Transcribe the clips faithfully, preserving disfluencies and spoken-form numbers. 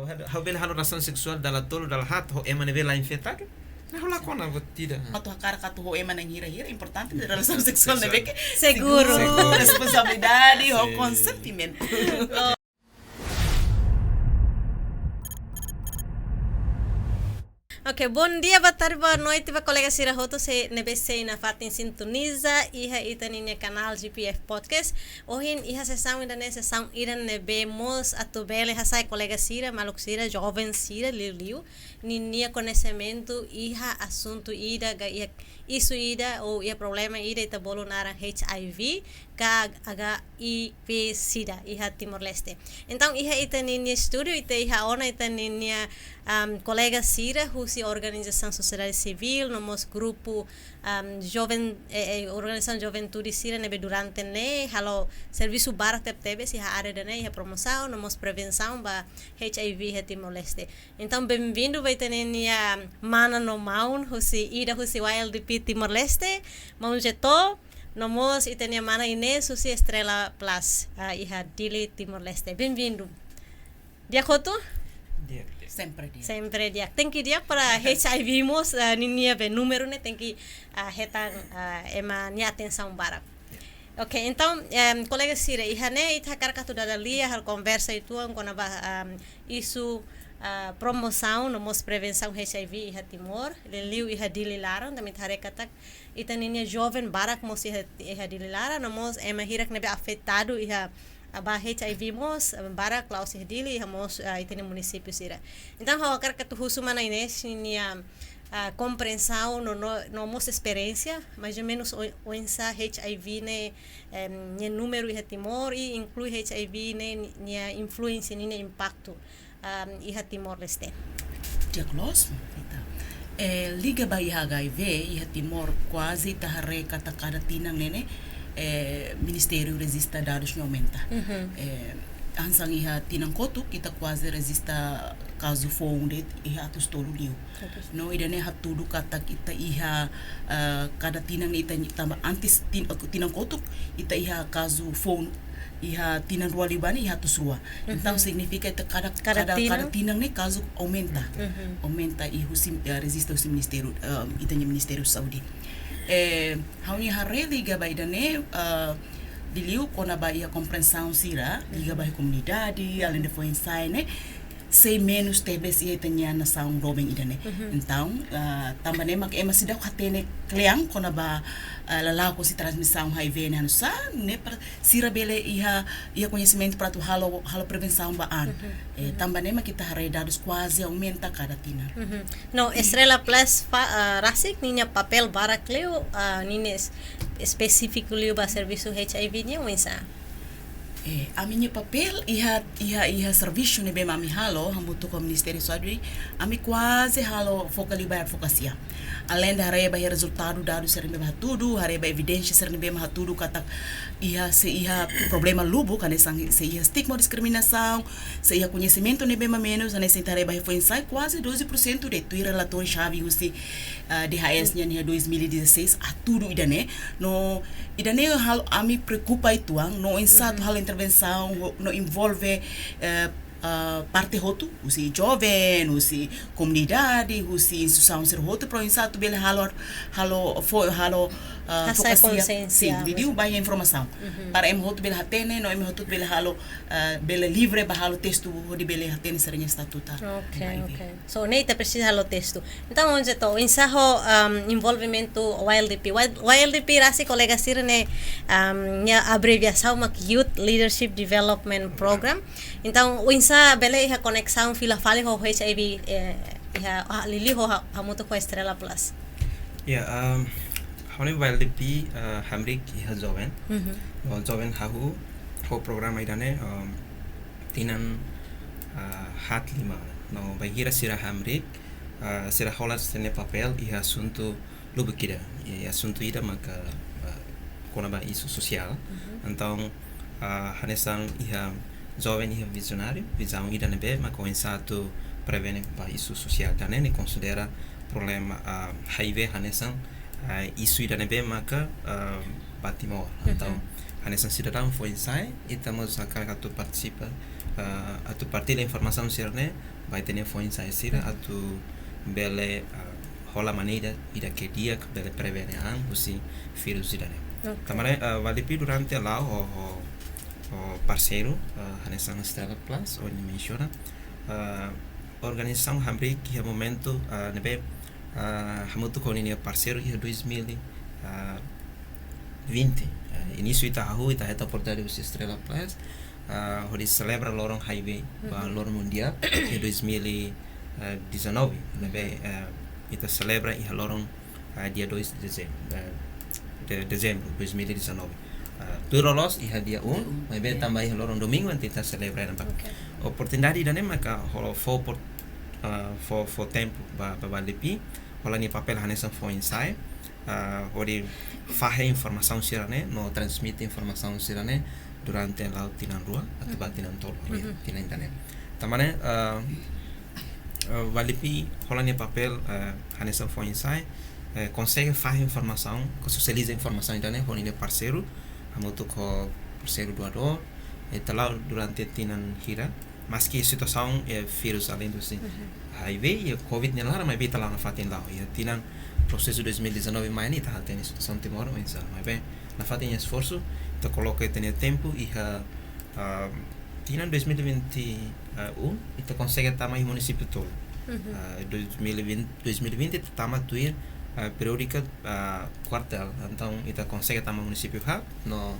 Ha'u bele halo relasaun seksuál dala tolu, dala haat ho ema ne'ebé la infetadu? Ne'e ha'u la kona buat ida. Atu hakarak atu ho ema na'in hira-hira, importante relasaun seksuál ne'ebé ke seguru. Seguru. Responsabilidade ho konsentimentu. Ok, bondia, botarde, bonoite ba kolega sira hotu ne'ebé sei nafatin sintoniza iha ita-nia kanál G P F Podcast. Ohin iha sesaun ida-ne'e, sesaun ida ne'ebé mós atu bele hasai kolega sira, maluk sira, joven sira, liuliu ninia koñesimentu iha asuntu ida ka iha isu ida ou iha problema ida ita bolu naran H I V ka H I V sida iha Timor-Leste. Entaun iha ita-nia estúdiu ita iha ona ita-nia kolega sira husi organizasaun sosiedade sivíl no mós grupu joven, organizasaun juventude sira ne'ebé durante ne'e halo servisu barak tebetebes iha área ida-ne'e iha promosaun no mós prevensaun ba H I V iha Timor-Leste. Entaun benvindu ba ita-nia mana no maun husi ida husi Y L D P Timor-Leste, maun Jeto, no mós ita-nia mana Ines husi Estrela Plus iha Dili, Timor-Leste. Benvindu. Di'ak hotu? Di'ak. Sempre di'ak. Sempre di'ak. Tenke di'ak para H I V mós ninia be númeru ne'e tenke hetan ema nia atensaun barak. Ok, entaun kolega sira, iha ne'e ita hakarak atu dada lia halo konversa uitoan kona-ba isu promosaun no mós prevensaun H I V iha Timor, liuliu iha Dili laran, tanba ita haree katak ita ninia joven barak mós iha Dili laran no mós ema hirak ne'ebé afetadu iha ba H I V mós barak la'ós iha Dili, iha mós ita-nia munisípiu sira. Entaun ha'u hakarak atu husu mana Ines ninia komprensaun no mós esperiénsia, mais ou menus oinsá H I V ne'e nia númeru iha Timor i inklui H I V ne'e nia influénsia, ninia impaktu iha Timor-Leste. Di'ak loos, ita liga ba iha H I V iha Timor kuaze ita haree katak kada tinan ne'e ministériu rejista dadus ne'e aumenta. Hanesan iha tinan kotuk ita kuaze rejista kazu foun de'it iha atus tolu liu. No ida-ne'e hatudu katak ita iha kada tinan ita tanba antes tinan kotuk ita iha kazu foun iha tinan rua liubá ne'e iha atus rua. Entaun signifika ita kada kada tinan ne'e kazu aumenta. Aumenta i husi rejista husi ministériu, ita-nia Ministériu Saúde. Ha'u-nia haree liga ba ida-ne'e liuliu kona-ba iha komprensaun sira liga ba iha komunidade, alende foin-sa'e ne'e sei menus tebes iha ita-nia nasaun doben ida-ne'e. Entaun tanba ne'e mak ema seidauk hatene kle'an kona-ba lala'ok husi transmisaun H I V ne'e hanesan ne'e para sira bele iha iha koñesimentu para atu halo halo prevensaun ba an. Tanba ne'e mak ita haree dadus kuaze aumenta kada tinan. No Estrela Plus rasik ninia papél barak liu, ninia espesífiku liu ba servisu H I V nian oinsá? Ami-nia papél iha iha iha servisu ne'ebé mak ami halo hamutuk ho Ministériu Saúde, ami kuaze halo foka liu ba advokasia. Alende haree ba iha rezultadu dadus sira ne'ebé mak hatudu, haree ba evidénsia sira ne'ebé mak hatudu katak iha sei iha problema lubuk hanesan sei iha stigma, diskriminasaun, sei iha koñesimentu ne'ebé mak menus, hanesan ita haree ba iha foin-sa'e kuaze doze por cento de'it, tuir relatóriu xave husi D H S nian iha dois mil e dezasseis hatudu ida-ne'e. No ida-ne'e halo ami preokupa uitoan no oinsá atu halo intervensaun no envolve parte hotu, husi joven, husi komunidade, husi instituisaun sira hotu para oinsá atu bele halo halo fo halo Hasai konsiénsia. Sin, liuliu ba iha informasaun. Para ema hotu bele hatene no ema hotu bele halo bele livre ba halo testu hodi bele hatene sira-nia estatutu. Ok, ok. So ne'e ita presiza halo testu. Entaun oinsá, oinsá ho envolvimentu Y L D P? Y L D P rasik kolega sira ne'e nia abreviasaun mak Youth Leadership Development Program. Entaun oinsá bele iha koneksaun fila fali ho H I V iha liuliu ho hamutuk ho Estrela Plus? Ya, ha'u-nia Y L D P hamriik iha joven. No joven hahú ho programa ida-ne'e tinan haat lima. No bainhira sira hamriik, sira hola sira-nia papél iha asuntu lubuk ida, iha asuntu ida maka kona-ba isu sosiál. Entaun hanesan iha joven iha vizióniku, vizaun ida ne'ebé maka oinsá atu prevene ba isu sosiál. Ida-ne'e nia konsidera problema H I V hanesan isu ida ne'ebé maka ba Timor. Entaun hanesan sidadaun foin-sa'e ita mós hakarak atu partisipa ah, atu partilla informasaun sira-ne'e ba ita-nia foin-sa'e sira, atu bele, ah, hola maneira ida ke di'ak bele prevene an husi vírus ida-ne'e. Tanba ne'e, ah, WLDP durante la'o ho, ho, ho parseiru, ah, hanesan Estrela Plus ohin mensiona, ah, organizasaun hamriik iha momentu, ah, ne'ebé, ah, hamutuk ho ninia parseiru iha dois mil e vinte. Ah, inísiu ita hahú, ita hetan oportunidade husi Estrela Plus, ah, hodi selebra loron HIV ba loron mundiál iha dois mil e dezanove, ne'ebé, ah, ita selebra iha loron, ah, dia dois de dezembro, ah, de dezembro dois mil e dezanove. Ah, tuir loloos iha dia um, maibé tanba iha loron domingu entaun ita selebra ne'ebá. Oportunidade ida-ne'e maka hola fó opor-, ah, fó, fó tempu ba, ba WLDP hola nia papél hanesan foin-sa'e, ah, hodi fahe informasaun sira-ne'e no transmite informasaun sira-ne'e durante la'o tinan rua atu ba tinan tolu, tinan ida-ne'e. Tanba ne'e, ah, ah, WLDP hola nia papél, ah, hanesan foin-sa'e, eh, konsege fahe informasaun, ka sosializa informasaun ida-ne'e ho ninia parseiru, hamutuk ho parseiru doadór, ita la'o durante tinan hira, maski situasaun, eh, vírus além do sin HIV, e COVID nia laran, maibé ita la'o nafatin la'o. Iha tinan prosesu dois mil e dezanove mai ne'e ita hatene situasaun Timor oinsá, maibé nafatin esforsu, ita koloka ita-nia tempu iha, ah, tinan dois mil e vinte e um, ita konsege tama iha munisípiu tolu. Ah, dois mil e vinte, dois mil e vinte ita tama tuir, ah, periódika, ah, kuartél. Entaun ita konsege tama munisípiu haat, no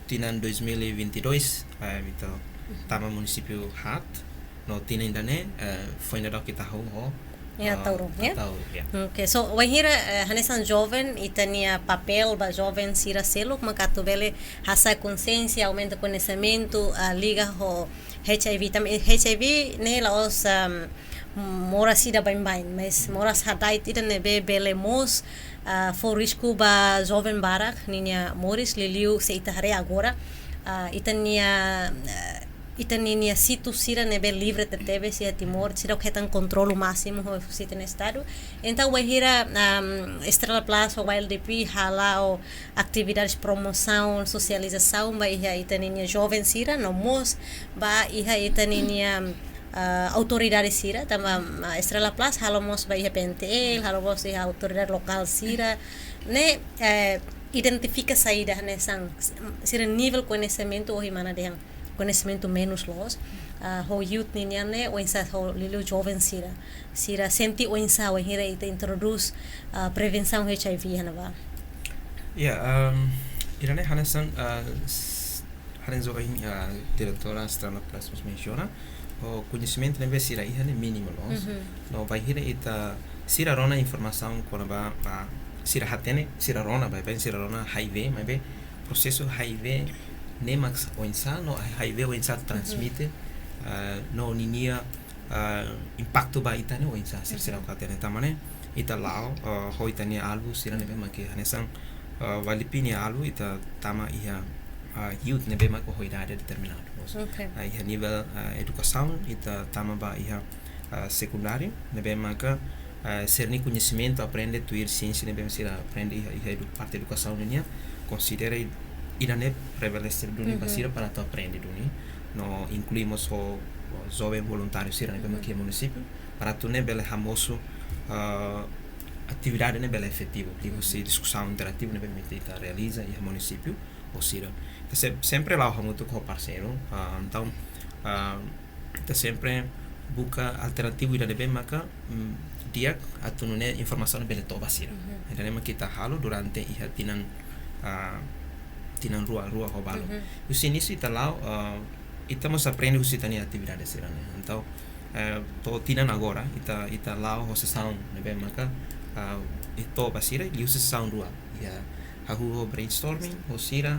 tinan dois mil e vinte e dois, eh, ita tama munisípiu haat, no tinan ida-ne'e, eh, foin daudauk ita hahú ho, iha, eh, Ataúro, ya? Ataúro, ya. Oke, so, wainhira, eh, hanesan joven, ita-nia papél ba joven sira seluk, maka atu bele hasa'e konsiénsia, aumenta koñesimentu, ah, liga ho HIV, tanba HIV ne'e la'ós, am, moras ida baibain, mas moras hada'et ida ne'ebé bele mós, ah, fó risku ba joven barak ninia moris, liuliu se ita haree agora, ah, ita-nia, ah, ita ninia sítiu sira ne'ebé livre tebetebes iha Timor, sira hetan kontrolu másimu husi ita-nia Estadu. Entaun, wainhira, am, Estrela Plus ho WLDP hala'o atividades promosaun, sosializasaun ba iha ita ninia joven sira, no mós ba iha ita ninia, ah, autoridade sira, tanba, ah, Estrela Plus halo mós ba iha PNTL, halo mós iha autoridade lokál sira, ne'e, eh, identifika saida hanesan sira nivel koñesimentu, ohin mana dehan koñesimentu menus loos, ah, ho youth ninian ne'e, oinsá ho liuliu joven sira, sira sente oinsá wainhira ita introdús, ah, prevensaun HIV iha ne'ebá. Ya, am, ida-ne'e hanesan, ah, s-, hanesan ohin, ah, diretora Estrela Plus mós mensiona, o koñesimentu ne'ebé sira iha ne'e mínimu loos. No wainhira ita, sira rona informasaun kona-ba, ah, sira hatene, sira rona, baibain sira rona HIV, maibé prosesu HIV ne'e mak oinsá, no HIV oinsá transmite, ah, no ninia, ah, impaktu ba ita ne'e oinsá, sira, sira hatene. Tanba ne'e ita la'o, ah, ho ita-nia alvu sira ne'ebé mak hanesan, ah, WLDP nia alvu ita tama iha, ah, youth ne'ebé mak ho idade determinadu. Oke. Ah, iha nivel, ah, edukasaun ita tama ba iha, ah, sekundáriu, ne'ebé maka, ah, sira-nia koñesimentu aprende tuir siénsia ne'ebé sira aprende iha, iha edu-, parte edukasaun nian, konsidera i-, ida-ne'e prevalese duni ba sira para atu aprende duni. No inklui mós ho, ho joven voluntáriu sira ne'ebé mak iha munisípiu, para atu ne'e bele hamosu, ah, atividade ne'e bele efetivu, liuhusi diskusaun interativu ne'ebé mak ita realiza iha munisípiu ho sira. Ita se-, sempre la'o hamutuk ho parseiru, ah, entaun, ah, ita sempre buka alternativu ida ne'ebé maka, mm, di'ak atu nune'e informasaun bele to'o ba sira. Ida-ne'e mak ita halo durante iha tinan, ah, tinan rua, rua ho balu. Husi inísiu ita la'o, ah, ita mós aprende husi ita-nia atividade sira-ne'e. Entaun, eh, to'o tinan agora, ita, ita la'o ho sesaun ne'ebé maka, ah, ita to'o ba sira, liuhusi sesaun rua. Ya, hahú ho brainstorming ho sira,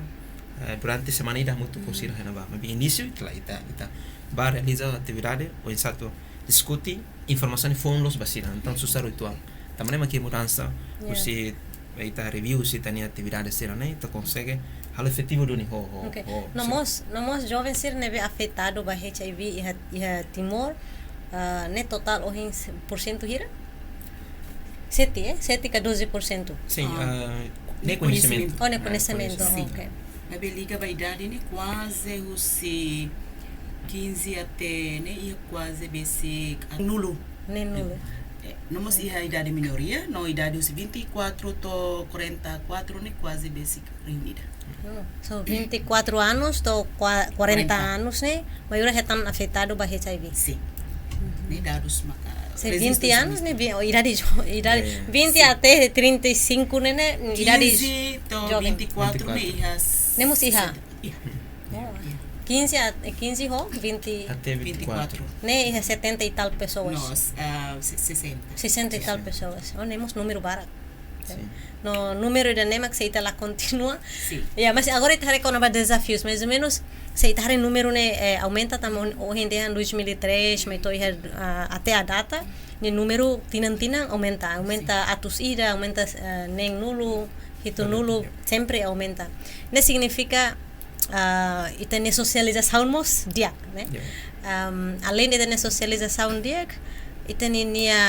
eh, durante semana ida hamutuk ho sira iha ne'ebá. Maibé inísiu ita la, ita, ita ba realiza atividade, oinsá atu diskute informasaun foun loos ba sira. Entaun susar uitoan. Tanba ne'e mak mudansa, husi ita review husi ita-nia atividade sira-ne'e, ita konsege halo efetivu duni ho, ho, oke, ho, no mós, no mós joven sira ne'ebé afetadu ba HIV iha, iha Timor, ah, ne'e totál ohin se-, porsentu hira? Sete, eh? Sete ka doze porsentu? Sin, ah, ne'e koñesimentu. Oh, ne'e koñesimentu, sin. Oke. Maibé liga ba idade ne'e kuaze husi Quinze até ne'e iha kuaze besik neenulu. Neenulu. Eh, no mós iha idade minoria, no idade husi vinte e quatro to'o quarenta e quatro ne'e kuaze besik rihun ida. Oh, so vinte e quatro anos to'o qua-, quarenta anos ne'e, maioria hetan afetadu ba H I V. Sim. Ne'e dadus maka Se rejista vinte anos ne'e, vi-, idade jo-, idade Ya, ya. vinte até trinta e cinco ne'e, ne'e idade quinze to'o joven. Vinte e quatro ne'e iha Ne'e mós iha. sessenta. Iha. Oh. Quinze a, eh, quinze ho vinte. Até vinte e quatro. Ne'e iha setenta e tal pessoas. Nos, ah, se-, sessenta. Sessenta e tal Sessenta. pessoas. Oh, ne'e mós númeru barak. Sim. No númeru ida-ne'e mak se ita la kontinua. Sim. Ya, mas agora ita haree kona-ba dezafius, mais ou menos, se ita haree númeru ne'e, eh, aumenta tanba ohin dehan dois mil e três, mas to'o iha, ah, até a data, ne'e númeru tinan-tinan aumenta, aumenta Sim. atus ida, aumenta, eh, neenulu, hitunulu, Aumenta, ya. sempre aumenta. Ne'e signifika, ah, ita-nia sosializasaun mós di'ak, ne'e? Ya. Am, além de ita-nia sosializasaun di'ak, ita-nia, nia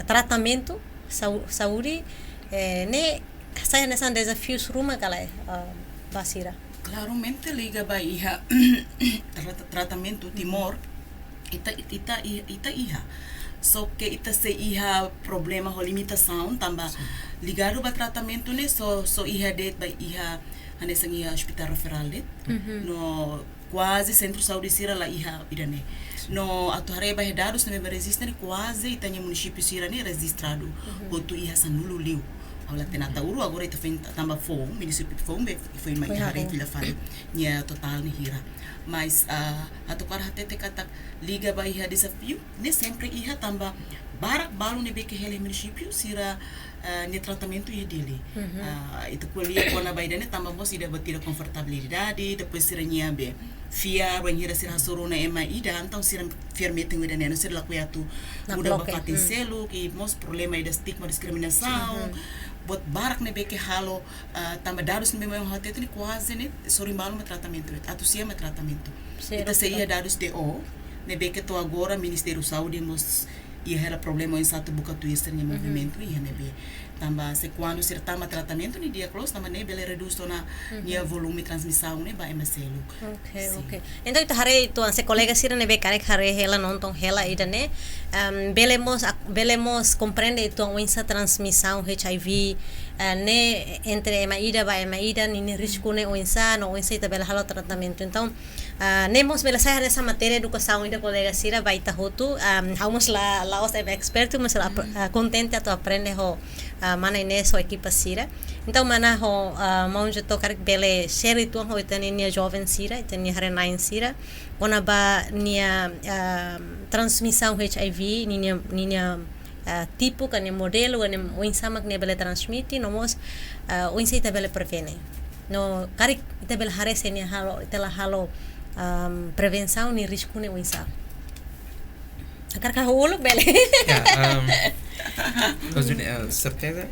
tratamentu sau-, saúde, eh, ne'e sai hanesan dezafius ruma ka lae, ah, ba sira? Klaramente liga ba iha trata-, tratamentu Timor, ita, ita, ita iha. Só ke ita sei iha problema ho limitasaun, tanba Sim. ligadu ba tratamentu ne'e só, só iha de'it ba iha, hanesan iha hospital referral de'it. Mhm. No kuaze sentru saúde sira la iha ida-ne'e. Sim. No atu haree ba iha dadus ne'ebé rejista ne'e kuaze ita-nia munisípiu sira ne'e rejistradu Mhm. hotu iha sanulu liu. Ha'u la hatene Sim. Ataúro, agora ita foin tanba foun, munisípiu foun be, foin mai Foin haree haree. fila fali nia totál ne'e hira. Mas, ah, atu hakarak hatete katak liga ba iha dezafiu, ne'e sempre iha tanba barak balu ne'ebé ke hela iha munisípiu sira, ah, nia tratamentu iha Dili. Mhm. Ah, ita ko'alia kona-ba ida-ne'e tanba mós ida buat ida konfortabilidade, depois sira-nia be fiar, wainhira sira hasoru ona ema ida, entaun sira fiar metin ho ida-ne'e, no sira lakohi atu Nakloke. muda ba fatin Hmm. seluk, i mós problema ida stigma diskriminasaun, Mhm. buat barak ne'ebé ke halo, ah, tanba dadus ne'ebé mak ha'u hatete ne'e kuaze ne'e, sorin balu mak tratamentu, atus sia mak tratamentu. Sim, Ita sei iha dadus D O, ne'ebé ke to'o agora Ministériu Saúde mós iha hela problema oinsá atu buka tuir sira-nia Mhm. movimentu iha ne'ebé. Tanba se kuandu sira tama tratamentu ne'e di'ak loos, tanba ne'e bele redús ona Mhm. nia volume transmisaun ne'e ba ema seluk. Ok, Sim. ok. Entaun, ita haree uitoan, se kolega sira ne'ebé karik haree hela, nonton hela ida-ne'e, ehm, bele mós ak-, bele mós komprende uitoan oinsá transmisaun H I V, eh, ne'e entre ema ida ba ema ida, ninia risku ne'e oinsá, no oinsá ita bele halo tratamentu. Entaun, ah, ne'e mós bele sai hanesan matéria edukasaun ida kolega sira ba ita hotu, ah, ha'u mós la, la'ós ema expertu, mas la apr-, Mm. ah, kontente atu aprende ho, ah, mana Inês ho ekipa sira. Entaun, mana ho, ah, maun Jotó karik bele share uitoan ho ita-nia joven sira, ita-nia haree-na'in sira, kona-ba nia, ah, transmisaun H I V, ninia, ninia, ah, tipu, ka nia modelu, ka nia oinsá mak nia bele transmite, no mós, ah, oinsá ita bele prevene. No karik ita bele haree se nia halo, ita la halo, ah, prevensaun nia risku ne'e oinsá. Hakarak ha'u uluk bele. Ya, um, maksudnya, eh, serteza,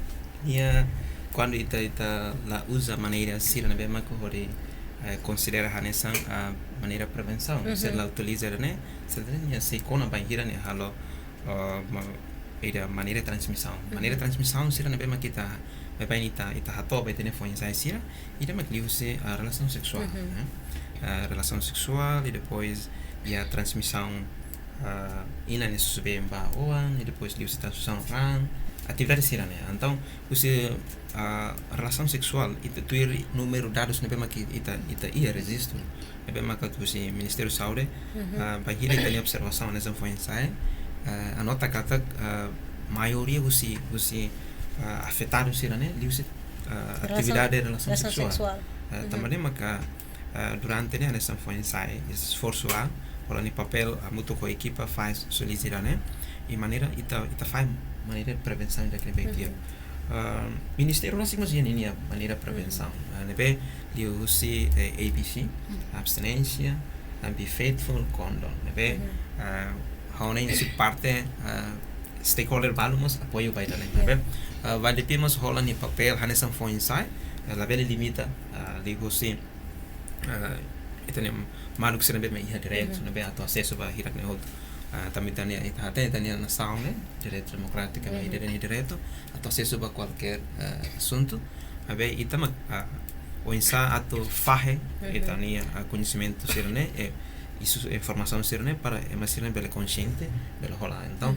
ya, kuandu ita, ita la uza maneira sira ne'ebé mak hodi, eh, konsidera hanesan, ah, maneira prevensaun, Mhm. sira la utiliza ne'e, serteza nia sei kona bainhira nia halo, ah, ma-, ida maneira transmisaun. Maneira Mhm. transmisaun sira ne'ebé mak ita, baibain ita, ita hato'o ba ita-nia foin-sa'e sira, ida mak liuhusi, ah, relasaun seksuál, Mhm. eh. Ah, relasaun seksuál, i depois, ya, transmisaun ah, inan ne'e susubeen ba oan, i depois liuhusi transmisaun raan, atividade sira-ne'e. Entaun, husi, ah, relasaun seksuál, ita tuir númeru dadus ne'ebé mak ita, ita iha rejistu, ne'ebé mak husi Ministériu Saúde, Mhm. ah, bainhira ita-nia observasaun hanesan foin-sa'e, ah, anota katak, ah, maioria husi, husi, ah, afetadu sira-ne'e, liuhusi, ah, Relasaun, atividade relasaun relasaun seksuál. seksuál. Ah, Mhm. tanba ne'e maka ah, durante ne'e hanesan foin-sa'e, esforsu ba, hola nia papél, ah, hamutuk ho ekipa, fahe solusaun ne'e, i maneira ita, ita fahe maneira prevensaun ida ke bem dia. Mhm. Ah, ministériu rasik mós iha ninia maneira prevensaun. Mhm. Ah, ne'ebé liuhusi, eh, A B C, Mhm. abstinénsia, ah, Be Faithful, kondom. Ne'ebé, Mhm. ah, ha'u hanoin husi parte, ah, stakeholder balu mós apoiu ba ida-ne'e. Ya. Ne'ebé, ah, W D P mós hola nia papél hanesan foin-sa'e, eh, labele limita, ah, liuhusi ah, ita-nia maluk sira ne'ebé mak iha direitu, Mhm. ne'ebé atu asesu ba hirak-ne'e hotu. Ah, tanba ita-nia, ita hatene ita-nia nasaun ne'e, direitu demokrátiku, ne'e, Mhm. ita-nia direitu atu asesu ba kualkér, ah, asuntu. Maibé ita mak, ah, oinsá atu fahe Mhm. ita-nia, ah, koñesimentu sira-ne'e, eh, isu informasaun sira-ne'e para ema sira bele konxiente, bele hola. Entaun,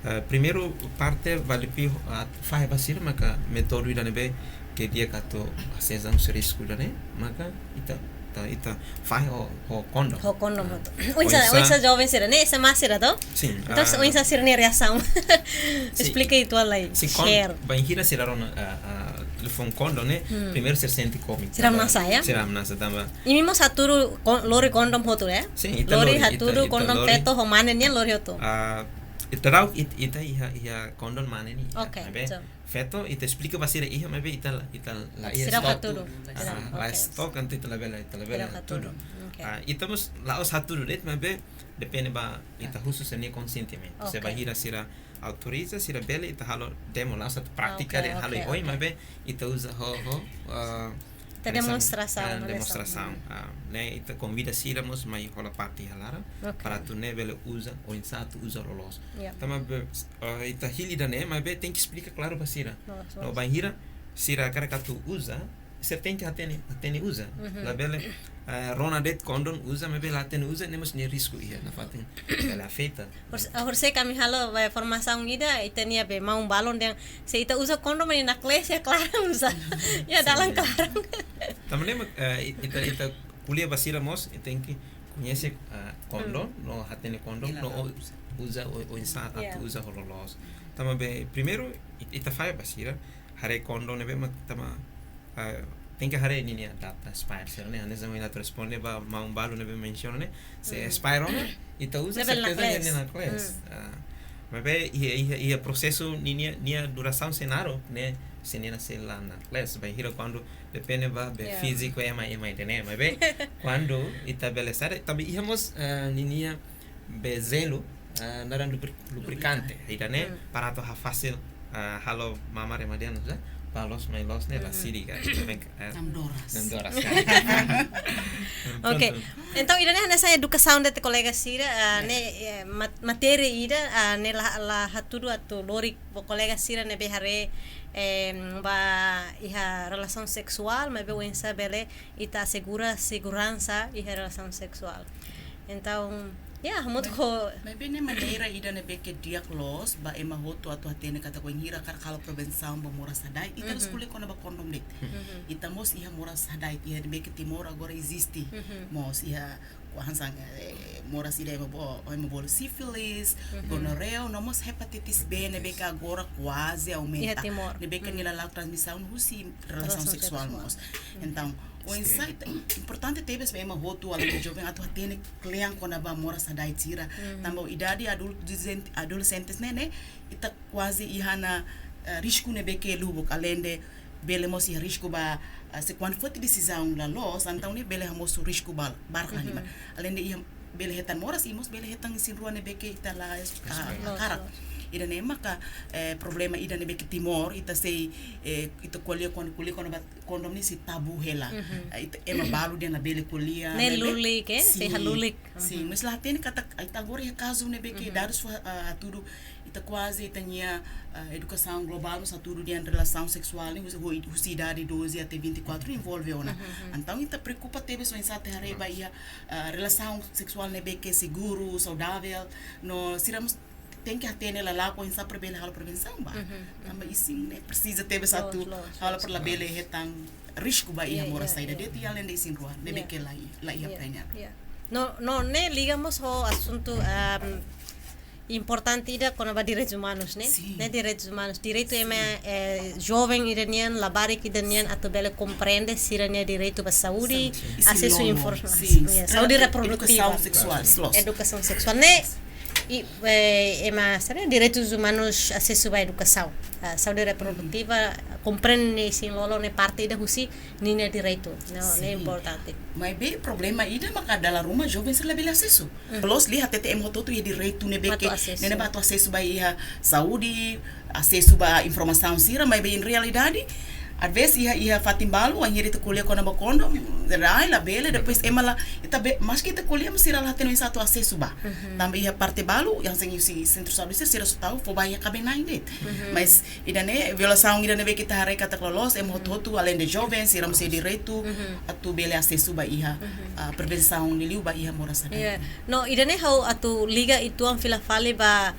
eh, primeiru parte vale pi, ah, fahe ba sira maka métodu ida ne'ebé ke di'ak atu hasees an husi risku ida-ne'e, maka ita, ita, ita fahe ho, ho kondom. Ho kondom hotu. Oinsá, oinsá joven sira-ne'e, S M A sira to? Sin. Entaun, oinsá sira-nia reasaun? Esplika uitoan lai, share. Bainhira sira rona, ah, ah, liafuan kondom ne'e, primeiru sira sente kómiku. Sira hamnasa, ya? Sira hamnasa tanba. Imi mós hatudu kon-, lori kondom hotu, ya? Sin, ita lori, lori, ita, hatudu ita kondom lori. Feto ho mane nian lori hotu. Ah, ita rau, it-, ita iha, iha kondom mane nian. Oke, maibé so. Feto, ita esplika ba sira iha, maibé ita la, ita la iha sira stok. Hatudu. Ah, sira, la oke. Stok, entaun ita labele, ita labele hatudu. Sira hatudu. Oke. Ah, ita mós la'ós hatudu de'it, maibé depende ba ita husu sira-nia konsentimentu. Oke. Se bainhira sira autoriza, sira bele, ita halo demo, la'ós atu prátika, oke, dehan halo oke, oin, oke. Maibé ita uza ho, ho, ah, ita demonstrasaun, ah, demonstrasaun. Hmm. Ah, ne'e, ita konvida sira mós mai hola parte iha laran, oke, para atu nune'e bele uza, oinsá atu uza loloos. Ya. Tanba be, ah, ita hili ida-ne'e, maibé tenke esplika klaru ba sira. Loos, loos. No bainhira sira hakarak atu uza, sira tenke hatene, hatene uza. Mhm. Labele, eh, rona de'it kondom uza, maibé la hatene uza, ne'e mós nia risku iha, nafatin bele afeta. Hors-, horisehik ami halo, eh, formasaun ida, ita-nia be maun balun dehan, se ita uza kondom ne'e naklees iha klaran uza. Iha dalan klaran. Tanba ne'e mak, eh, ita, ita ko'alia ba sira mós, ita tenke koñese, eh, kondom, no hatene kondom, no uza, o, oinsá atu uza ho loloos. Tanba be, primeiru, it-, ita fahe ba sira, haree kondom ne'ebé mak tanba, ah, tenke haree ninia data expire sira ne'e, hanesan ohin atu responde ba maun balun ne'ebé mensiona ne'e, se expire ona, ita uza, serteza naklees. Ne'e naklees. Hmm. Ah, maibé iha, iha, iha prosesu ninia, nia durasaun sei naruk, ne'e, se nia sei la naklees, bainhira kuandu depende ba be fíziku ema, ema ida-ne'e, maibé kuandu ita bele sare, tanba iha mós, ah, ninia be jelu, ah, naran lubri-, lubrikante. Lubrikante. Ida-ne'e, hmm, para atu hafasil, ah, halo mamar ema dehan, ya, ba loos mai loos ne'e, hmm, la siri ka. Ita bem, eh, namdoras. Namdoras, ya. Oke. Pronto. Entaun, ida-ne'e hanesan edukasaun de'it kolega sira, ah, ne'e, eh, mat-, matéria ida, ah, ne'e la, la hatudu atu lori ba kolega sira ne'ebé haree, em, ba iha relasaun seksuál, maibé oinsá bele ita asegura seguransa iha relasaun seksuál. Entaun, ya, hamutuk ho. Maibé ne'e maneira ida ne'ebé ke di'ak loos ba ema hotu atu hatene katak bainhira hakarak halo prevensaun ba moras hada'et, ita harus, mhm, ko'alia kona-ba kondom de'it. Mhm. Ita mós iha moras hada'et, iha ne'ebé ke Timor agora eziste. Mhm. Mós iha hanesan, eh, moras ida ema bo-, ema bolu sífilis, mhm, gonorreia, no mós hepatitis B, ne'ebé ke agora kuaze aumenta. Iha Timor. Ne'ebé ke, hmm, nia lala'ok transmisaun husi relasaun seksuál mós. Relasaun seksuál. Entaun, oinsá ita, importante tebes ba ema hotu, além de joven, atu hatene kle'an kona-ba moras hada'et sira. Mhm. Tanba idade adultu, adolescentes ne'e, ne'e, ita kuaze iha ona, eh, risku ne'ebé ke lubuk, além de bele mós iha risku ba, ah, se kuandu foti desizaun la loos, entaun ne'e bele hamosu risku bal-, barak la, mhm, halimar. Além de iha bele hetan moras, i mós bele hetan isin-rua ne'ebé ke ita la, ah, hakarak. Loos, loos. Ida-ne'e maka, eh, problema ida ne'ebé ke Timor, ita sei, eh, ita ko'alia kuandu ko'alia kona-ba kondom ne'e sei tabu hela. Mhm. Eh, ita ema balu dehan labele ko'alia, ne'e, ne'ebé lulik, eh, sei, sin, halulik. Sin, mhm, mas la hatene katak, ita agora iha kazu ne'ebé ke, mhm, dadus fó, ah, hatudu, ita kuaze ita-nia, ah, edukasaun globál mós hatudu dehan relasaun seksuál ne'e husi, husi idade doze até vinte e quatro envolve ona. Mhm, mhm. Entaun, ita preokupa tebes oinsá atu haree ba iha, ah, relasaun seksuál ne'ebé ke seguru, saudável, no sira mós tenke hatene lala'ok oinsá para bele halo prevensaun ba. Mhm, mhm. Tanba isin ne'e presiza tebes atu, loos, loos, halo, loos, para labele hetan risku ba iha, ya, moras, ya, saida, ya, de'it, i além de isin-rua ne'ebé, ya, ke la i-, la iha, ya, preña. Ya. No, no, ne'e liga mós ho asuntu, ehm, importante ida kona-ba direitus umanus, ne'e? Sin. Ne'e direitus umanus, direitu ema, sin, eh, joven ida nian, labarik ida nian, sin, atu bele komprende sira-nia direitu ba saúde, sin, sin, asesu, sin, informasaun, sin, ya, saúde, edu-, reprodutiva. Edukasaun seksuál, sin, loos. Edukasaun seksuál. Ne'e, i, eh, ema, saida, direitus umanus, asesu ba edukasaun, ah, saúde reprodutiva, mhm, komprende isin-lolon ne'e parte ida husi ninia direitu. No, ne'e, sin, importante. Maibé problema ida maka dala ruma joven sira labele asesu. Mm. Plus, liu hatete ema hotu-hotu iha direitu ne'ebé ke, atu asesu, ne'e, ne'ebé atu asesu ba iha saúde, asesu ba informasaun sira, maibé en realidade, Às vezes iha, iha fatin balu, wainhira ita ko'alia kona-ba kondom, rai labele, depois ema la, ita be, maski ita ko'alia, mas sira la hatene oinsá atu asesu ba. Tanba iha parte balu, hanesan husi sentru saúde sira, sira só tau fó ba iha kaben-na'in de'it. Mas ida-ne'e, violasaun ida ne'ebé ke ita haree katak loloos, ema hotu-hotu, além de joven, sira mós iha direitu atu bele asesu ba iha, ah, prevensaun liuliu ba iha moras hatais. No, ida-ne'e ha'u atu liga uitoan fila fali ba,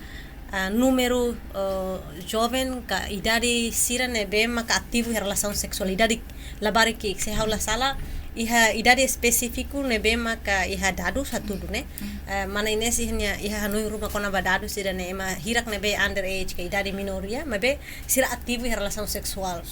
ah, númeru, ah, joven ka idade sira ne'ebé maka ativu iha relasaun seksuál, idade labarik ki'ik, se ha'u la sala, iha idade espesífiku ne'ebé maka iha dadus hatudu ne'e. Ah, mana Ines iha nia, iha hanoin ruma kona-ba dadus ida-ne'e, ema hirak ne'ebé under age ka idade minoria, maibé sira ativu iha relasaun seksuál.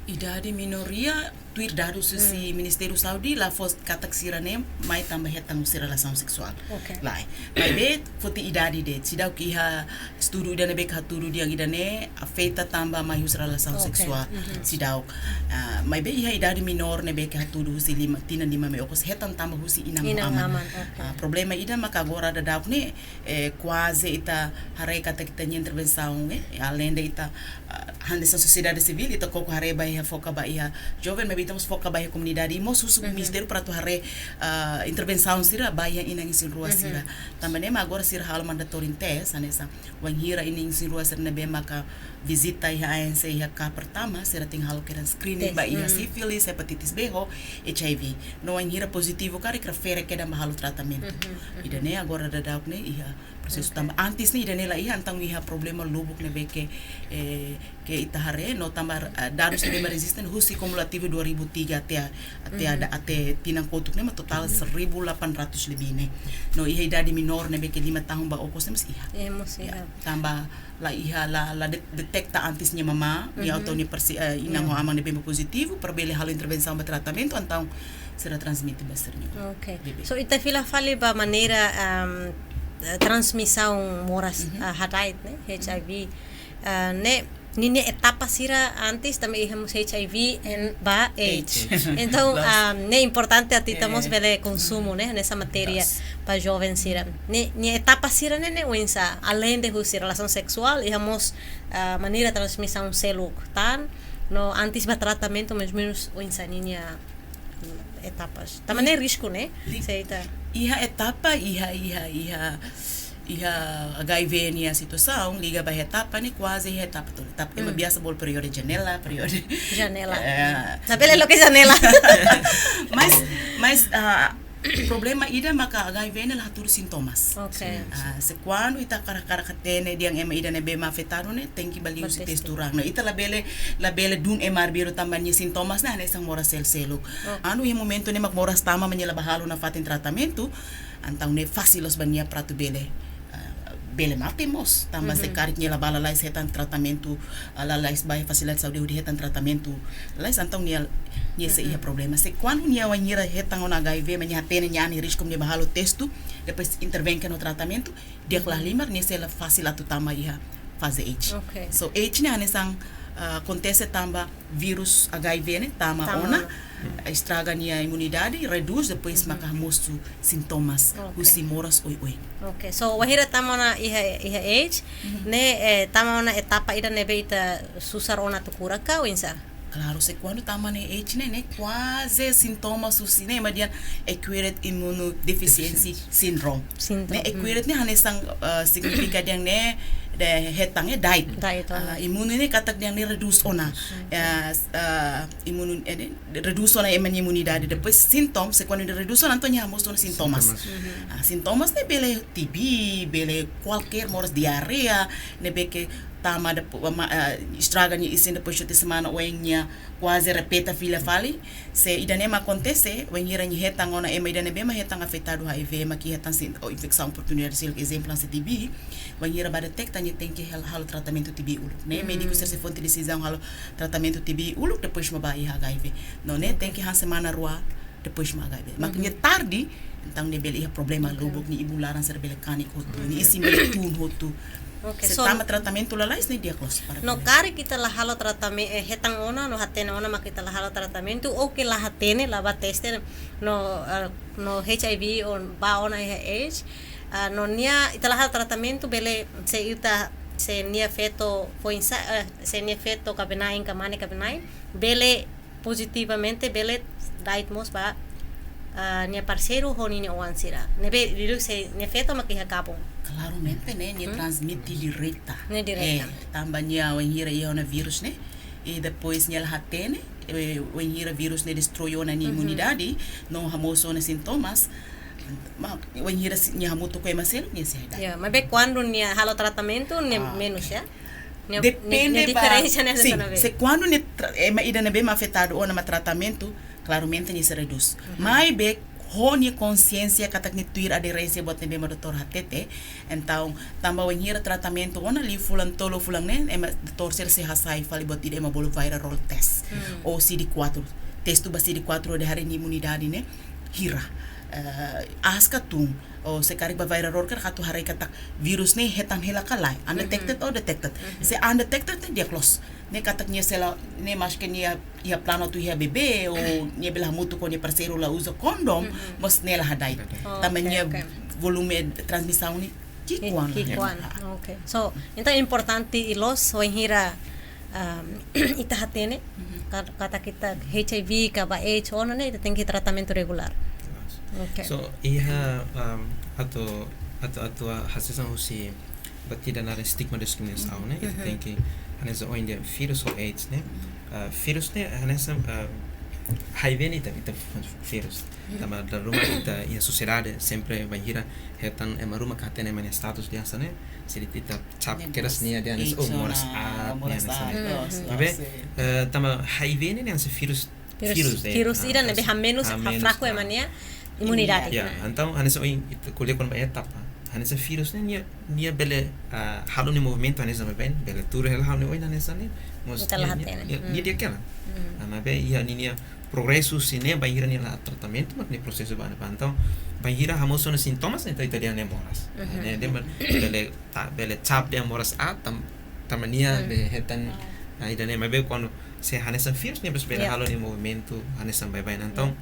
Idade minoria, tuir dadus husi Ministériu Saúde, la fó katak sira-ne'e mai tanba hetan husi relasaun seksuál. Lae. Maibé foti idade de'it, seidauk iha estudu ida ne'ebé ke hatudu dehan ida-ne'e afeta tanba mai husi relasaun seksuál. Seidauk. Ah, maibé iha idade menór ne'ebé ke hatudu husi lima, tinan lima mai okos hetan tanba husi inan ho aman. Ah, problema ida maka agora daudaun ne'e, eh, kuaze ita haree katak ita-nia intervensaun, eh, além de ita, ah, hanesan sosiedade sivíl, ita koko haree ba iha, foka ba iha joven, maibé ita mós foka ba iha komunidade, i mós husu Ministériu para atu haree, ah, intervensaun sira ba iha inan isin-rua sira. Tanba ne'e mak agora sira halo mandatory test, hanesan wainhira inan isin-rua sira ne'ebé maka vizita iha A N C iha ka pertama, sira tenke halo kedan screening ba iha sífilis, hepatitis B ho H I V. No wainhira pozitivu karik refere kedan ba halo tratamentu. Ida-ne'e agora daudaun ne'e iha prosesu tanba antes ne'e ida-ne'e la iha, entaun iha problema lubuk ne'ebé ke, eh, ke ita haree, no tanba, eh, dadus ne'ebé mak rejistu husi kumulativu dua ribu tiga até, até ada, até tinan kotuk ne'e mak totál seribu delapan ratus lebih ne'e. No iha idade menór ne'ebé ke lima tahun ba okos ne'e mós iha. Tanba la iha, la, la de-, deteta antes nia mamá, nia atau nia persi-, eh, inan ho aman ne'ebé mak pozitivu, para bele halo intervensaun ba tratamentu, entaun sira transmite ba sira-nia bebé. So, ita fila fali ba maneira, ehm, eh, transmisaun moras, ah, hatais ne'e, H I V. Ah, ne'e, ninia etapa sira antes tanba iha mós H I V and ba AIDS. Entaun, ah, ne'e importante atu ita mós bele konsumu, ne'e, hanesan matéria ba joven sira. Ne'e, nia etapa sira ne'e, ne'e oinsá, além de husi relasaun seksuál, iha mós, ah, maneira transmisaun seluk tan, no antes ba tratamentu, mais ou menus oinsá ninia etapas. Tanba ne'e risku, ne'e? Iha etapa, iha, iha, iha, iha H I V nia situasaun, liga ba etapa ne'e kuaze iha etapa tolu. Etapa ema biasa bolu períodu janela, períodu janela. Eh, labele loke janela. Mas, mas, ah, problema ida maka H I V ne'e la hatudu sintomas. Ah, se kuandu ita hakarak, hakarak hatene dehan ema ida ne'ebé mak afetadu ne'e, tenke bá liuhusi testu raan. No ita labele, labele dun ema arbiru tanba nia sintomas ne'e hanesan moras sel-seluk. Entaun iha momentu ne'e mak moras tama mak nia la bá halo nafatin tratamentu, entaun ne'e fasil loos ba nia para atu bele, ah, bele mate mós. Tanba se karik nia la bá lalais hetan tratamentu, ah, lalais bá fasilidade saúde hodi hetan tratamentu lalais, entaun nia, nia sei iha problema. Se kuandu nia wainhira hetan ona H I V, mak nia hatene nia an iha risku, nia bá halo testu, depois intervén kedan ho tratamentu, di'ak la halimar, nia sei la fasil atu tama iha faze AIDS. So, AIDS ne'e hanesan, ah, akontese tanba vírus H I V ne'e tama ona, estraga nia imunidade, redús, depois maka mosu sintomas husi moras oioin. So, wainhira tama ona iha, iha AIDS, ne'e, eh, tama ona etapa ida ne'ebé ita susar ona atu kura ka oinsá? Klaru, se kuandu tama ona AIDS ne'e, ne'e kuaze sintomas husi ne'e mak dehan acquired immunodeficiency syndrome. Ne'e acquired ne'e hanesan, eh, signifika dehan ne'e, de hetan, eh, da'et. Ah, imunu ne'e katak dehan ne'e redús ona. Eh, imunu, eh, redús ona ema nia imunidade. Depois sintomas, se kuandu redús ona, entaun nia mosu ona sintomas. Ah, sintomas ne'e bele T B, bele kualkér moras, diarreia, ne'ebé ke tama depois, ma-, ah, estraga nia isin, depois sete semana oioin nia kuaze repete fila fali. Se ida-ne'e mak akontese, wainhira nia hetan ona ema ida ne'ebé mak hetan afetadu H I V, mak hetan sin-, ou infesaun oportunidade seluk, ezemplu hanesan T B, wainhira bá deteta nia tenke hal-, halo tratamentu T B uluk. Ne'e médiku sira sei fó desizaun halo tratamentu T B uluk, depois mak bá iha H I V. No ne'e tenke han semana rua, depois mak H I V. Mak nia tarde, entaun nia bele iha problema lubuk, nia ibun laran sira bele kanek hotu, nia isin bele tun hotu. Se tama tratamentu lalais ne'e di'ak loos para bele. No karik ita la halo tratame-, eh, hetan ona, no hatene ona mak ita la halo tratamentu, ou ke la hatene, la bá teste, no, eh, no H I V ou bá ona iha AIDS, ah, no nia ita la halo tratamentu, bele se ita se nia feto foin-sa'e, eh, se nia feto kaben-na'in ka mane kaben-na'in, bele pozitivamente, bele da'et mós ba, ah, nia parseiru ho ninia oan sira. Ne'ebé liuliu se nia feto mak iha gabung. Klaramente, ne'e, nia Hmm? transmite direta. Ne'e direta. Eh, tanba nia wainhira iha ona vírus ne'e, i depois nia la hatene, eh, wainhira vírus ne'e destroi ona nia Mhm. imunidade, no hamosu ona sintomas, ma, wainhira si-, nia hamutuk ho ema seluk, nia sei da'et. Ya, maibé kuandu nia halo tratamentu, nia Ah. menus, ya? Nia, Depende nia, nia ba, diferensa ne'e sin, hanesan ne'ebé? Se kuandu nia tra-, ema ida ne'ebé mak afetadu ona mak tratamentu, klaramente nia sei redús. Mhm. Maibé ho nia konsiénsia katak nia tuir aderénsia buat ne'ebé mak doutór hatete, entaun, tanba wainhira tratamentu ona liu fulan tolu fulan neen, ema doutór sira sei hasai fali buat ida ema bolu viral load test. Hmm. Ou C D quatro. Testu ba C D quatro hodi haree nia imunidade ne'e hira. Eh, aas ka tun. Ou se karik ba viral load karik atu haree katak vírus ne'e hetan hela ka lae. Undetected Mhm. ou detected. Mhm. Se undetected ne'e di'ak loos. Ne'e katak nia sei la, ne'e maske nia iha planu atu iha bebé, ou nia bele hamutuk ho nia parseiru la uza kondom, Mhm. mas ne'e la hada'et. Oh, Tanba oke, nia oke. volume transmisaun ne'e ki'ikoan. Ki-, ki'ikoan. Ah. Oke. So, entaun importante i loos wainhira, um, ita hatene, Mhm. ka-, katak ita H I V ka ba AIDS ona ne'e, ita tenke tratamentu regulár. Yes. Oke. So, iha, um, atu, atu, atu, ah, hasesan husi buat ida naran stigma diskriminasaun, Mhm. ne'e? Ita Mhm. tenke, hanesan ohin dehan vírus ou AIDS, ne'e? Mhm. Ah, vírus ne'e, hanesan, ah, H I V ne'e ita, ita vírus. Mhm. Tanba dala ruma ita iha sosiedade, sempre bainhira hetan ema ruma ka hatene ema nia status dehan hanesan ne'e, se ita cap Nia kedas moras. nia dehan hanesan, Its, oh, moras ona, aat, moras hanesan aat, ne'e. loos, Mhm. loos, Maibé, eh. eh, tanba H I V ne'e, ne'e hanesan vírus Vírus, vírus, eh, vírus ah, ida ne'ebé hanesan, hamenus, hamenus, hafraku ema ah. nia imunidade. Ya, Hmm. entaun, hanesan ohin ita ko'alia kona-ba etapa. Hanesan vírus ne'e nia, nia bele, ah, halo nia movimentu hanesan baibain, bele tuur hela halo nia oin hanesan ne'e. Mós Ita la nia, nia, hatene. nia, nia Hmm. di'ak hela. Hmm. Ah, maibé iha ninia progresu husi ne'e bainhira nia la tratamentu, mak nia prosesu ba ne'ebá. Entaun, bainhira hamosu ona sintomas, entaun ita dehan ne'e moras. Mhm. Ne'e, nia bele, bele ta-, bele cap dehan moras aat, tan-, tanba nia Hmm. be hetan, ah, ida-ne'e, maibé kuandu se hanesan vírus, nia mós bele Ya. halo nia movimentu hanesan baibain. Entaun,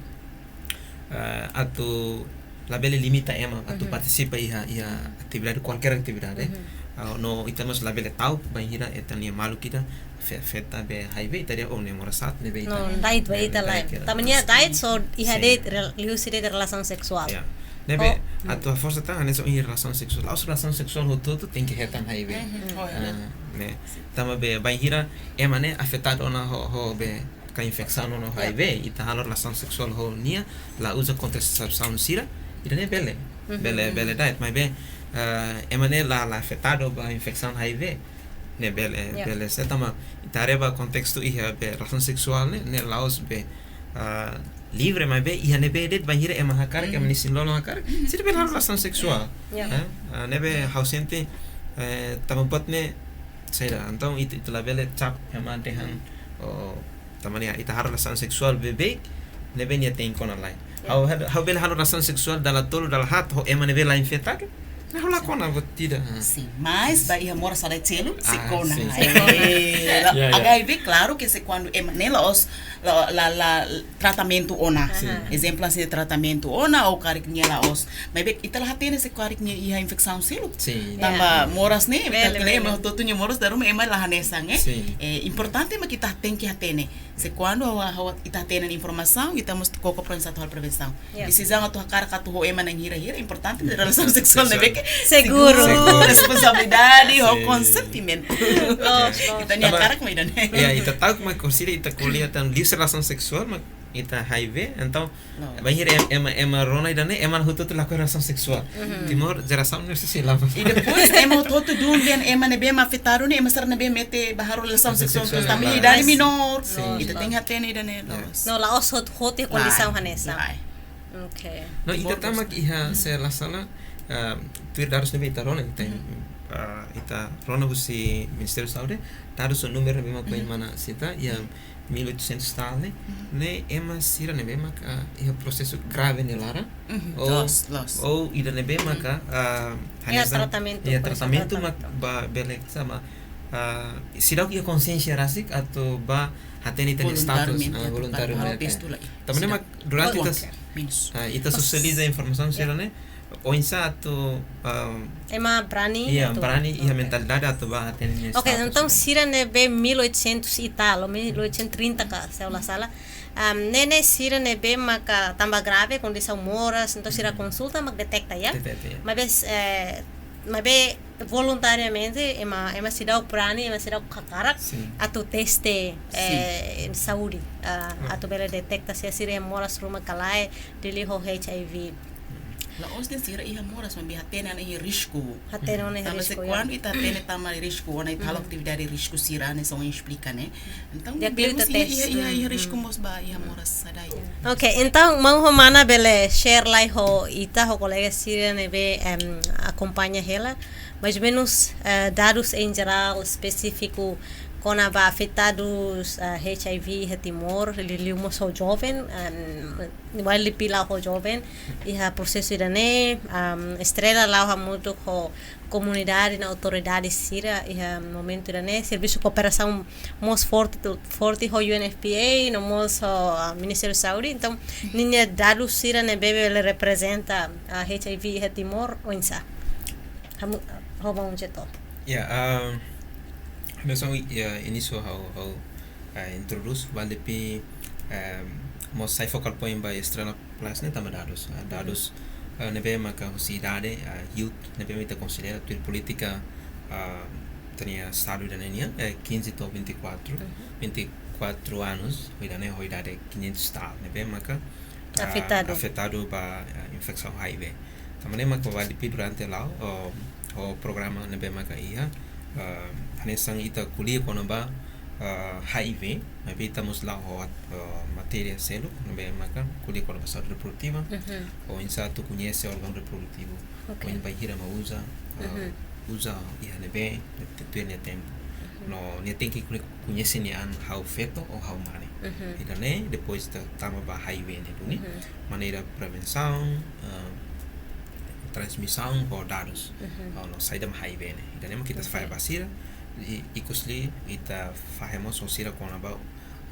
Ya. eh, atu labele limita ema atu Mhm. partisipa iha, iha atividade, kualkér atividade. Mhm. Ah, no ita mós labele ta'uk bainhira ita-nia maluk ida fe-, afeta be H I V, ita dehan, oh, ne'e moras aat, ne'ebé ita, No, da'et ba ne'e ita da'et lae. kira. Tanba nia Sin. da'et só iha Sin. de'it rel-, liuhusi de'it relasaun seksuál. Ya. Ne'ebé, Oh. atu haforsa tan, hanesan ohin relasaun seksuál. La'ós relasaun seksuál hotu-hotu tenke hetan H I V. Mhm. Oh, ya. Ah, ne'e. Tanba be, bainhira ema ne'e afetadu ona ho, ho be, ka infesaun ona ho Ya. H I V, ita halo relasaun seksuál ho nia, la uza kontrasepsaun sira, ida-ne'e bele, Mhm. bele, bele da'et, maibé, eh, ema ne'e la, la afetadu ba infesaun H I V, ne'e bele, Ya. bele, se tanba, ita haree ba kontestu iha be relasaun seksuál ne'e, ne'e la'ós be, ah, livre, maibé iha ne'ebé de'it bainhira ema hakarak, ema Mhm. nia isin-lolon hakarak, Mhm. sira bele halo relasaun seksuál. Ya. Eh, ah, ne'ebé ha'u sente, eh, tanba buat ne'e, saida, entaun ita, ita labele cap ema dehan, Mhm. oh, tanba ne'e ita halo relasaun seksuál beibeik, ne'ebé nia te'in kona lai. Ya. Ha'u, ha'u, ha'u bele halo relasaun seksuál dala tolu, dala haat, ho ema ne'ebé la infetadu, ne'e ha'u la kona buat ida. Ah. Sin, mas ba iha moras aat seluk, sei Ah, kona. sin. Eh, la, Ya, ya. H I V, klaru ke se kuandu ema ne'e la'ós, la, la, la, tratamentu ona. Sin. Aha. Ezemplu, hanesan tratamentu ona, ou karik nia la'ós. Maibé ita la hatene se karik nia iha infesaun seluk. Sin. Tanba Ya. moras ne'e, Bele, ita bele. ema hotu-hotu nia moras dala ruma ema la hanesan, eh. Sin. Eh, importante mak ita tenke hatene. Se kuandu ha'u, ha'u ita hatene informasaun, ita mós koko pronsa atu halo prevensaun. Ya. Desizaun atu hakarak atu ho ema na'in hira-hira, importante relasaun seksuál Seksuál. ne'ebé ke Seguru. Seguru. Responsabilidade, ho Sin. konsentimentu. Loos, loos. Ita-nia Tanba, hakarak mak ida-ne'e. Ya, ita ta'uk mak konside ita ko'alia tan liuhusi relasaun seksuál mak ita H I V, entaun, No. bainhira em-, ema, ema rona ida-ne'e, ema hotu-hotu lakohi relasaun seksuál. Mhm. Timor jerasaun ne'e sei lama. I depois, ema hotu-hotu dun dehan ema ne'ebé mak afetadu ne'e, ema sira ne'ebé mete ba halo relasaun Relasaun seksuál, seksuál, tanba klaru. idade Mas menór. Sin. Ita tenke hatene ida-ne'e, Ya. loos. No, la'ós hotu-hotu iha kondisaun Lae, hanesan. lae. Oke. No, ita Timor tama mós. iha, Mhm. se la sala, ah, tuir dadus ne'ebé ita rona, ita, Mhm. ah, ita rona husi Ministériu Saúde, dadus ou númeru ne'ebé mak Mhm. mana sita, iha mil oitocentos tal ne'e, Mhm. ne'e ema sira ne'ebé mak, ah, iha prosesu grave nia laran, Mhm. ou, Loos, loos. ou ida ne'ebé mak, Mhm. ah, Iha hanesan, tratamentu, iha por tratamentu mak tratamentu. ba bele sama, ah, seidauk iha konsiénsia rasik atu ba hatene ita-nia status, Voluntariamente, ah, atu voluntariamente. halo testu lai. Tanba ne'e Seidauk. mak durante Voluntariamente. ita, Menus. ah, ita Pas. sosializa informasaun Ya. sira-ne'e, Oinsá atu, ah, Ema brani iya, atu- brani iha oke. mentalidade atu ba hatene nia Oke, status entaun ne'e. sira ne'ebé mil oitocentos e tal, ou mil oitocentos e trinta ka, se la sala. Um, ne'e ne'e sira ne'ebé maka tanba grave kondisaun moras, entaun sira Mhm. konsulta mak deteta, ya. Deteta, ya. Maibé, eh, maibé voluntariamente ema, ema seidauk brani, ema seidauk hakarak Sin. atu teste, Sin. eh, saúde, ah, Ah. atu bele deteta se sira moras ruma ka lae, liuliu ho H I V. La'ós de'it sira iha moras, maibé hatene ona iha risku. Hatene ona iha Tanba se risku, ya. kuandu ita hatene tama risku, ona ita halo Mhm. atividade risku sira ne'e, só esplika ne'e. Entaun, Di'ak liu ita vemos iha, teste. iha, iha, iha Mhm. risku mós ba iha moras sadai. Ok, entaun, maun ho mana bele share lai ho ita, ho kolega sira ne'ebé, em, akompaña hela, mais ou menus, eh, dadus em geral, espesífiku, kona-ba afetadus, eh, H I V iha Timor, liuliu mós ho joven, em, Wali pila ho joven, iha prosesu ida-ne'e, am, Estrela la'o hamutuk ho komunidade no autoridade sira, iha momentu ida-ne'e, servisu kooperasaun mós forte tu, forte ho U N F P A, no mós ho, ah, Ministériu Saúde. Entaun, ninia dadus sira ne'ebé bele reprezenta, ah, H I V iha Timor, oinsá? Hamu-, ho maun Jeto. Ya, ah, hanesan, ya, inísiu ha'u, ha'u, ah, introdús, Wali pi, em, mós sai focal point ba Estrela Plus ne'e tanba dadus. Ah, dadus, ah, ne'ebé maka husi idade, ah, youth, ne'ebé ita konsidera tuir polítika, ah, ita-nia estadu ida-ne'e nian, eh, quinze to'o vinte e quatro, Mhm. vinte e quatro anos, ho ida-ne'e, ho idade quinhentos tal, ne'ebé maka, ah, Afetadu. afetadu ba, ah, infesaun H I V. Tanba ne'e maka Wali pi durante la'o, oh, ho programa ne'ebé maka iha, ah, hanesan ita ko'alia kona-ba, ah, H I V, maibé ita mós la'o ho, ah, matéria seluk, ne'ebé maka ko'alia kona-ba saúde reprodutiva, Mhm. oinsá atu koñese órgaun reprodutivu, Ok. oinsá bainhira mak uza, ah, Mhm. uza iha ne'ebé, tuir nia tempu. No, nia tenke koñese nia an ha'u feto ou ha'u mane. Mhm. Ida-ne'e, depois ita tama ba H I V ne'e duni. Mhm. Maneira prevensaun, ah, transmisaun ho dadus. Mhm. Ah, no saida mak H I V ne'e. Ida-ne'e mak ita Ok. fahe ba sira, i, ikusliu ita fahe mós ho sira kona-ba,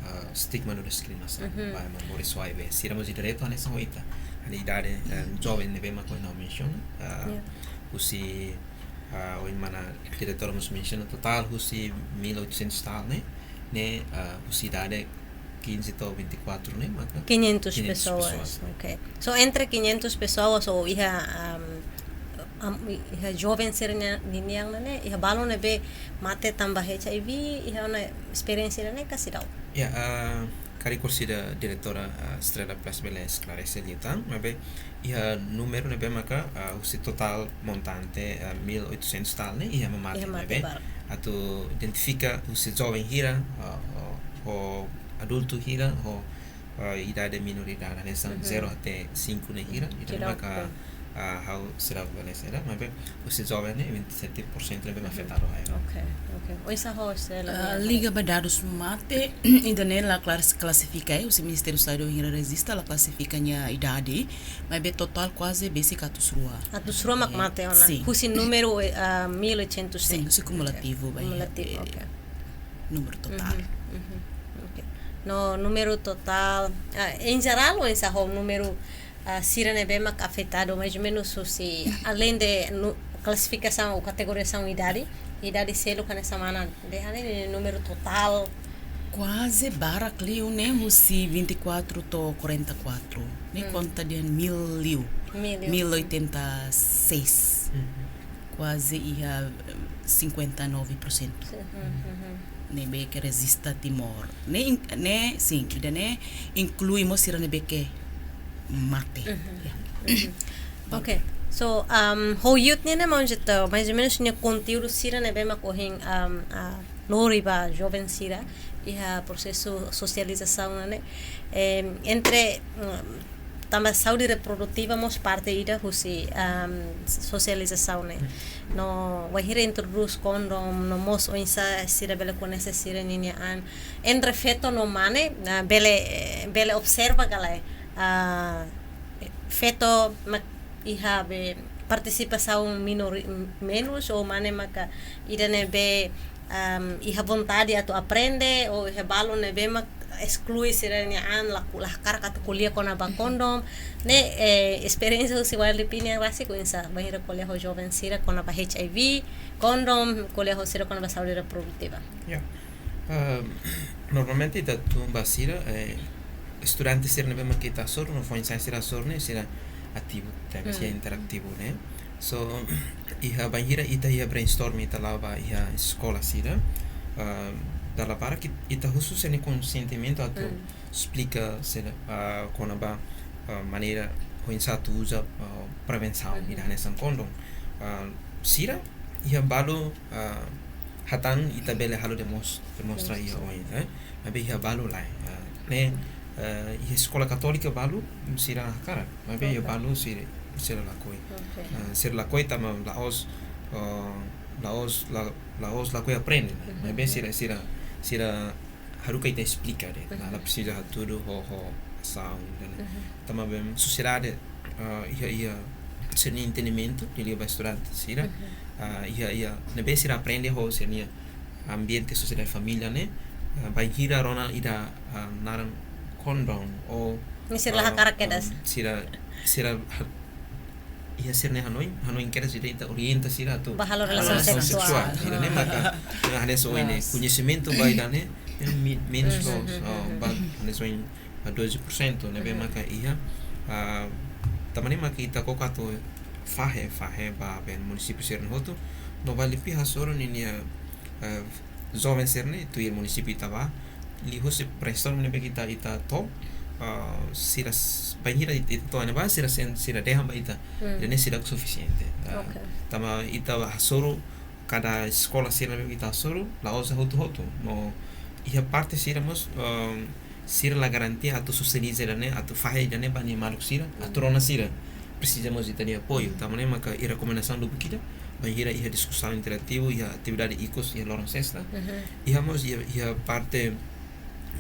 ah, stigma no diskriminasaun. Mhm. Ba ema moris ho H I V. Sira mós direitu hanesan ho ita. Hanesan idade, eh, joven ne'ebé mak ohin ha'u mensiona. Ah, husi, ah, ohin mana diretora mós mensiona totál husi mil oitocentos tal ne'e, ne'e, ah, husi idade quinze to'o vinte e quatro ne'e, maka Quinhentos quinhentos pessoas. pessoas. Ok. So, entre quinhentos pessoas ou iha, am, am, iha joven sira-nia, ninian ne'e, iha balun ne'ebé mate tanba H I V, iha ona esperiénsia ne'e ka seidauk? Ya, ah, karik orsida diretora, ah, Estrela Plus bele esklarese liután, maibé iha númeru ne'ebé maka, ah, husi totál montante, ah, mil oitocentos tal ne'e, iha ema mate. Iha mate ne'ebé barak. Atu identifika husi joven hira, ah, ho, ho adultu hira, ho, ah, idade minoridade, hanesan Mhm. zero até cinco ne'e hira, ida Seidauk, maka, ok. ah, ha'u seidauk bele hatene, maibé husi joven ne'e vinte e sete por cento ne'ebé Mhm. afetadu ho H I V. Ok, ok. Oinsá ho Estrela? Ah, liga ba dadus mate, ida-ne'e la klas-, klasifika, eh, husi Ministériu Saúde hira rejista la klasifika nia idade, maibé totál kuaze besik atus rua. Atus rua mak, eh, mate ona. Sin. Husi númeru, eh, ah, mil oitocentos. Sin, husi kumulativu, ba, Kumulativu, eh, ok. Númeru totál. Mhm, mhm. Ok. No númeru totál, ah, em geral, oinsá ho númeru, ah, sira ne'ebé mak afetadu, mais ou menus husi, além de nu-, klasifikasaun ou kategorizasaun idade, idade seluk hanesan mana, dehan ne'e númeru totál. Kuaze barak liu ne'e husi vinte e quatro to'o quarenta e quatro. Ne'e, hmm, konta dehan mil liu. Mil liu. Mil oitenta e seis. Hmm. Kuaze iha, eh, cinquenta e nove por cento. Sin, hmm, hmm, hmm. Ne'ebé ke rejista Timor. Ne'e in-, ne'e, sin, ida-ne'e inklui mós sira ne'ebé ke mate. Mhm. Ya. Mhm. Ok. So, um, ho youth nian ne'e, maun Jeto, mais ou menus nia konteúdu sira ne'ebé mak ohin, um, ah, lori ba joven sira iha prosesu sosializasaun ne'e. Em, entre, mm, tanba saúde reprodutiva mós parte ida husi, um, sosializasaun ne'e. Hmm. No, wainhira introdús kondom, no mós oinsá sira bele koñese sira-ninia an. Entre feto no mane, ah, bele, eh, bele observa ka lae, ah, feto mak iha be partisipasaun minori-, menus ou mane maka ida ne'ebé, um, iha vontade atu aprende ou iha balun ne'ebé mak esklui sira-nia an, la ku-, la hakarak atu ko'alia kona-ba kondom. Ne'e, eh, esperiénsia husi Wiley Pini yang rasik oinsá, bainhira ko'alia ho joven sira kona-ba H I V, kondom, ko'alia ho sira kona-ba saúde reprodutiva. Ya. Ah, normalmente ita tun ba sira, eh, estudante sira ne'ebé mak ita hasoru, no foin-sa'e sira hasoru ne'e, sira ativu, tebe sira Hmm. interaktivu, ne'e. So, iha bainhira ita iha brainstorm, ita la'o ba iha eskola sira, ah, dala barak it-, ita husu sira-nia konsentimentu atu Hmm. esplika sira, ah, kona-ba, ah, maneira oinsá atu uza, ah, prevensaun Mhm. ida hanesan kondom. Ah, sira iha balu, ah, hatán ita bele halo demos-, demonstra iha Demonstra. oin, eh. Maibé iha balu lae, ah, ne'e, ah, iha eskola katólika balu sira hakarak, maibé iha Oke. balu sira, sira lakohi. Oke. Ah, sira lakohi tanba la'ós, ah, la'ós, la-, la'ós lakohi aprende, ne'e. Mhm. Maibé sira, sira, sira haruka ita esplika de'it. Mhm. La, la presiza hatudu ho, ho asaun, ne'e. Mhm. Tanba sosiedade, ah, iha, iha sira-nia entendimentu, liuliu ba estudante sira, Mhm. ah, iha, iha, ne'ebé sira aprende ho sira-nia ambiente sosiedade família ne'e, ah, bainhira rona ida, ah, naran kondom ou, Ne'e sira la ah, hakarak kedas. ah, sira, sira ha-, iha sira-nia hanoin, hanoin kedas ida ita orienta sira atu Ba halo relasaun relasaun seksuál. seksuál. Ida-ne'e maka, ah, hanesan ohin ne'e, Loos. koñesimentu ba ida-ne'e, eh, mi-, menus Mhm, loos, mhm, ah, mhm. ba hanesan ohin, ah, doze por cento, ne'ebé Mhm. maka iha, ah, tanba ne'e maka ita koko atu fahe, fahe ba, ba munisípiu sira hotu, no Wiley Pini hasoru ninia, ah, joven sira-ne'e, tuir munisípiu ita bá, liuhusi brainstorm ne'ebé ita, ita tau, ah, sira s-, bainhira ita, ita tau ne'ebá, sira sen-, sira dehan ba ita, Hmm. ida-ne'e seidauk sufisiente. Ah, Oke. tanba ita hasoru, kada eskola sira ne'ebé ita hasoru, la'ós hotu-hotu. No iha parte sira mós, ehm, sira la garantia atu sosializa ida-ne'e, atu fahe ida-ne'e ba nia maluk sira, atu rona sira. Presiza mós ita-nia apoiu. Tanba ne'e maka iha rekomendasaun lubuk ida, bainhira iha diskusaun interativu, iha atividade ikus, iha loron sesta. Mhm. Iha mós iha, iha parte,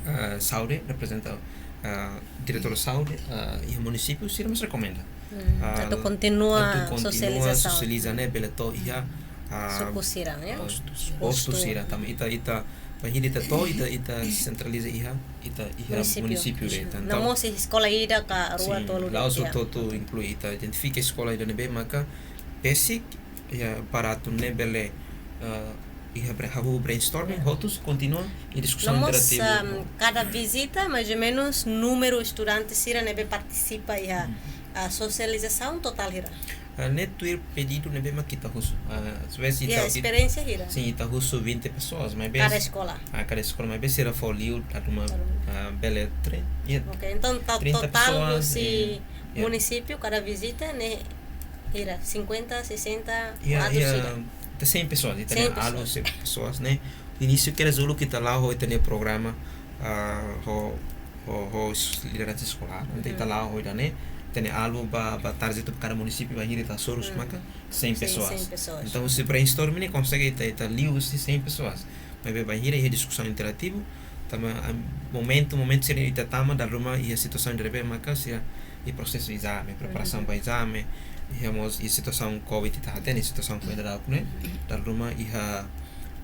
ah, saúde, reprezenta, ah, diretór saúde, ah, iha munisípiu, sira mós rekomenda. Hmm, Ah, atu kontinua atu kontinua sosializasaun. sosializa ne'e, bele to'o iha, ah, Suku sira, ya? postu, Postu. postu sira. Tanba ita, ita, bainhira ita to'o, ita, ita sentraliza iha, ita iha Munisípiu. munisípiu de'it. Entaun, Namun se eskola ida ka rua sin, tolu de'it, la'ós ya. hotu-hotu inklui, ita identifika eskola ida ne'ebé maka besik, ya, para atu nune'e bele, ah, iha bre-, hahú brainstorming, Ya. hotu sira kontinua iha diskusaun Nomós, interativa. am, kada vizita, mais ou menos, númeru estudante sira ne'ebé partisipa iha, Hmm. ah, sosializasaun totál hira? Ah, ne'e tuir pedidu ne'ebé mak ita husu. Ah, às vezes Iha ita, it-, esperiénsia hira? sin, ita husu vinte pessoas, maibé Kada eskola? ah, kada eskola, maibé sira fó liu, dala ruma, Dala ruma. ah, bele tre-, ya, Oke, entaun, to-, trinta totál pessoas, husi eh, ya. munisípiu, kada vizita, ne'e hira, cinquenta, sessenta, Ya, quatorze ya, sira? Ita cem pessoas, ita Cem ne'e alvu pessoas. cem pessoas, ne'e. Inísiu kedas uluk ita la'o ho ita-nia programa, ah, ho, ho, ho s-, lideransa eskolár, entaun ita Mhm. la'o ho ida-ne'e, ita-nia alvu ba, ba target ba kada munisípiu bainhira ita hasoru Hmm. maka cem Cem, pessoas. cem pessoas. Entaun, husi brainstorm ne'e konsege ita, ita liu husi cem pessoas. Maibé bainhira iha diskusaun interativu, tanba, ah, momentu, momentu sira ita tama, dala ruma iha situasaun ida ne'ebé maka sira iha prosesu ezame, preparasaun Mhm. ba ezame, iha mós iha situasaun covid ita hatene, situasaun covid ida ne'e, dala ruma iha,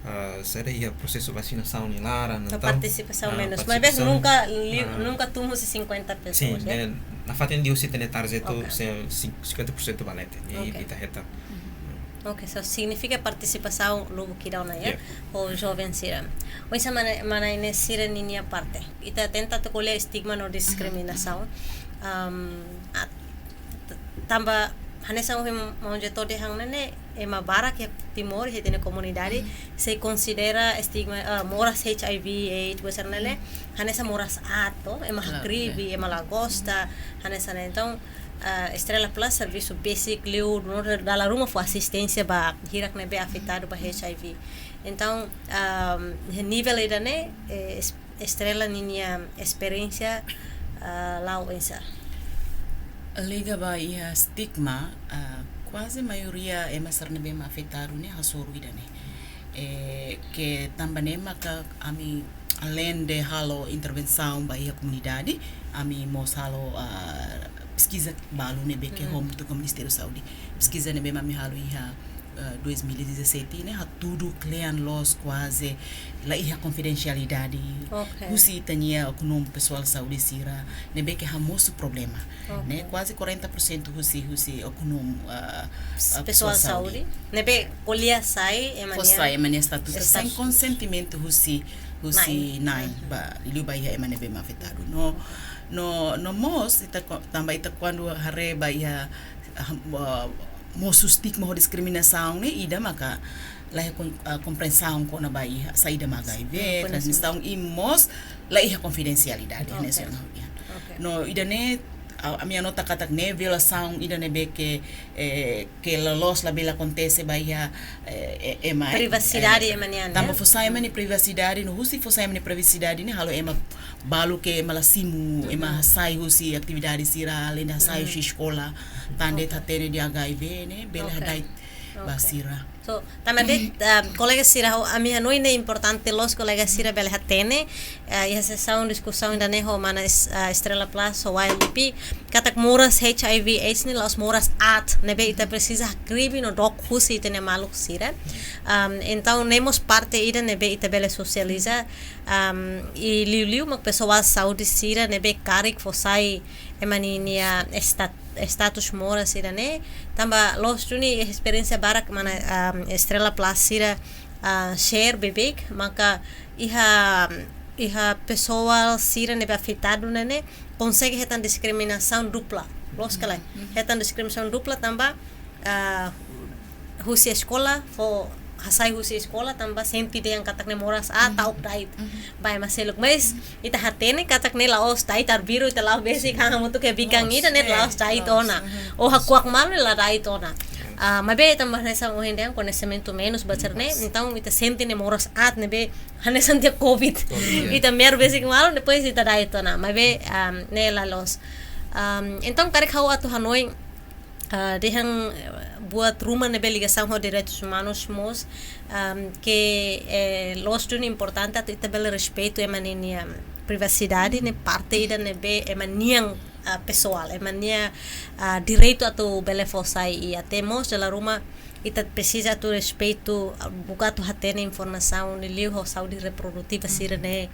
ah, sira iha prosesu vasinasaun iha laran, Entaun, entaun, partisipasaun ah, menus. Maibé partisipasaun, nunka li-, ah, nunka tun husi cinquenta sin, pessoas, ya? ne'e, nafatin liu husi ita-nia target Oke. se cin-, cinquenta por cento ba leten, ne'e Oke. ita hetan. Mhm. Oke, so signifika partisipasaun lubuk ida ona, ya? Ya. Ho joven sira. Oinsá mana, mana ne'e sira ninia parte. Ita tenta atu ko'alia estigma no diskriminasaun. Am, a-, t-, tanba hanesan ohin maun diretór dehan ne'e, ema barak iha Timor, iha ita-nia komunidade, sei konsidera estigma, ah, moras H I V, AIDS, buat sira-ne'e, hanesan moras aat, ema Klaru, hakribi, ya. ema la gosta, hanesan ne'e. Entaun, ah, Estrela Plus servisu besik liu, no dala ruma fó asisténsia ba hirak ne'ebé afetadu ba H I V. Entaun, ah, nivel ida-ne'e, eh, es-, Estrela ninia esperiénsia, ah, la'o oinsá? Liga ba iha estigma, ah, kuaze maioria ema sira ne'ebé mak afetadu ne'e hasoru ida-ne'e. Eh, ke tanba ne'e maka ami alende halo intervensaun ba iha komunidade, ami mós halo, ah, peskiza balu ne'ebé ke Hmm. hamutuk ho Ministériu Saúde. Peskiza ne'ebé mak ami halo iha eh, dois mil e dezassete ne'e hatudu kle'an loos, kuaze la iha konfidensialidade. Ok. Husi ita-nia oknum pesoál saúde sira ne'ebé ke hamosu problema. Ok. Ne'e kuaze quarenta por cento husi, husi oknum, ah, ah, Pesoál saúde ne'ebé ko'alia sai ema fó nia sai ema nia estatutu Estatutu. Sem konsentimentu husi, husi Na'in. na'in, ba, liu ba iha ema ne'ebé mak afetadu. No, no, no mós ita ko-, tanba ita kuandu haree ba iha, ah, ah, mosu estigma ho diskriminasaun ne'e ida maka la iha kon-, ah, komprensaun kona-ba iha saida mak H I V, Hmm, koñesimentu. Transmisaun i mós la iha konfidensialidade, Ok. ne'e sira na hodian. Ok. No ida-ne'e, ah, ami anota katak ne'e violasaun ida ne'ebé ke, eh, ke la loos, labele akontese ba iha, eh, eh, ema, Privasidade eh, ema nian, tanba ya? fó sai ema nia privasidade, no husi fó sai ema nia privasidade ne'e halo ema balu ke ema la simu, ema Mhm. hasai husi atividade sira, alende hasai Mhm. husi eskola, tan de'it Ok. hatene dehan H I V ne'e bele Ok. hada'et ba Ok. sira. So, tanba de'it, ah, kolega sira, ho, ami hanoin ne'e importante loos kolega sira bele hatene, ah, iha sesaun diskusaun ida-ne'e ho mana es-, ah, Estrela Plus ho Y L D P, katak moras H I V AIDS ne'e la'ós moras aat ne'ebé ita presiza hakribi no dook husi ita-nia maluk sira. Am, entaun ne'e mós parte ida ne'ebé ita bele sosializa, am, i liuliu mak pesoál saúde sira ne'ebé karik fó sai ema ninia estat-, status moras sira-ne'e. Tanba loos duni esperiénsia barak mana, am, Estrela Plus sira, ah, share beibeik, maka iha, iha pesoál sira ne'ebé afetadu ne'e, ne'e konsege hetan diskriminasaun dupla. Loos ka lae? Mhm. Hetan diskriminasaun dupla tanba, ah, husi eskola, fó hasai husi eskola, tanba sente dehan katak ne'e moras aat, Mhm. ta'uk da'et. Mhm. Ba ema seluk. Mas ita hatene katak ne'e la'ós da'et arbiru, ita la'o besik, hamutuk iha bikan Loos, ida ne'e eh, la'ós da'et loos, ona. mhm. Ou hakuak malu ne'e la da'et ona. Ah, maibé tanba hanesan ohin dehan koñesimentu menus ba sira-ne'e, Loos. entaun ita sente ne'e moras aat ne'ebé hanesan tiha covid. Covid, ya. Ita me'ar besik malu, depois ita da'et ona. Maibé, am, ne'e la loos. Am, entaun karik ha'u atu hanoin, ah, dehan, eh, buat ruma ne'ebé ligasaun ho direitus umanus mós, am, ke, eh, loos duni importante atu ita bele respeitu ema ninia privasidade ne'e parte ida ne'ebé ema nian, ah, pesoál, ema nia, ah, direitu atu bele fó sai i até mós dala ruma ita presiza atu respeitu, ah, buka atu hatene informasaun liuliu ho saúde reprodutiva sira-ne'e,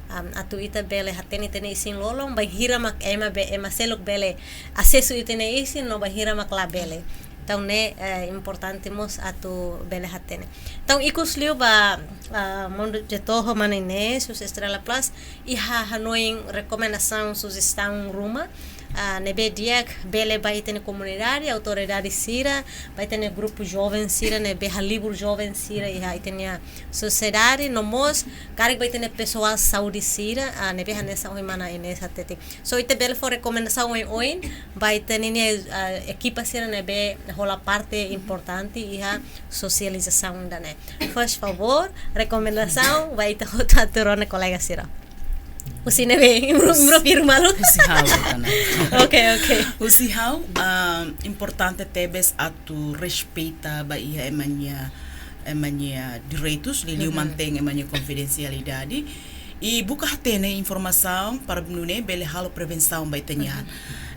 am, atu ita bele hatene ita-nia isin-lolon, bainhira mak ema be-, ema seluk bele asesu ita-nia isin no bainhira mak labele. Entaun ne'e, eh, importante mós atu bele hatene. Entaun ikus liu ba, ah, maun Jeto ho mana Inês, husi Estrela Plus, iha hanoin rekomendasaun, sujestaun ruma, ah, ne'ebé di'ak bele ba ita-nia komunidade, autoridade sira, ba ita-nia grupu joven sira, ne'ebé halibur joven sira iha ita-nia sosiedade, no mós karik ba ita-nia pesoál saúde sira, ah, ne'ebé hanesan ohin mana Inês hatete. So, ita bele fó rekomendasaun oioin ba ita-nia, ah, ekipa sira ne'ebé hola parte importante iha sosializasaun ida-ne'e. Faz favor, rekomendasaun ba ita hotu atu rona kolega sira. Husi ne'ebé, mro, mro firma lu. Husi ha'u, Tana. Ok, ok. Husi ha'u, ah, importante tebes atu respeita ba iha ema nia, ema nia direitus, liuliu Mhm. mantein ema nia konfidensialidade. I buka hatene informasaun para nune'e bele halo prevensaun ba ita-nia,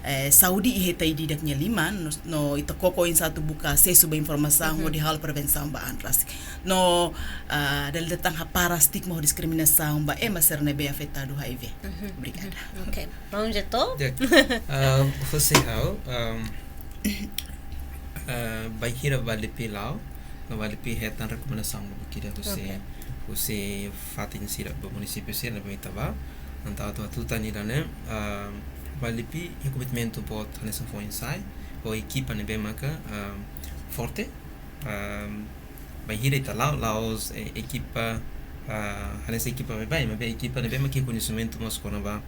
eh, saúde iha ita ida-idak nia liman, no, no ita koko oinsá atu buka asesu ba informasaun, Mhm. hodi halo prevensaun ba an rasik. No, ah, dala ida tan hapara estigma ho diskriminasaun ba ema sira ne'ebé afetadu H I V. Mhm. Obrigada. Ok. Maun Jeto? Ya. Ah, husi ha'u, um, ah, bainhira W L D P la'o, no W L D P hetan rekomendasaun ba kida husi, Ok. husi fatin sira ba munisípiu sira ne'ebé ita bá. Entaun atu hatutan ida-ne'e, ah, W L D P iha komitmentu boot hanesan foin-sa'e, ho ekipa ne'ebé maka, ah, forte, ah, bainhira ita la'o, la'ós, eh, ekipa, ah, hanesan ekipa baibain, maibé ekipa ne'ebé maka iha koñesimentu mós kona-ba,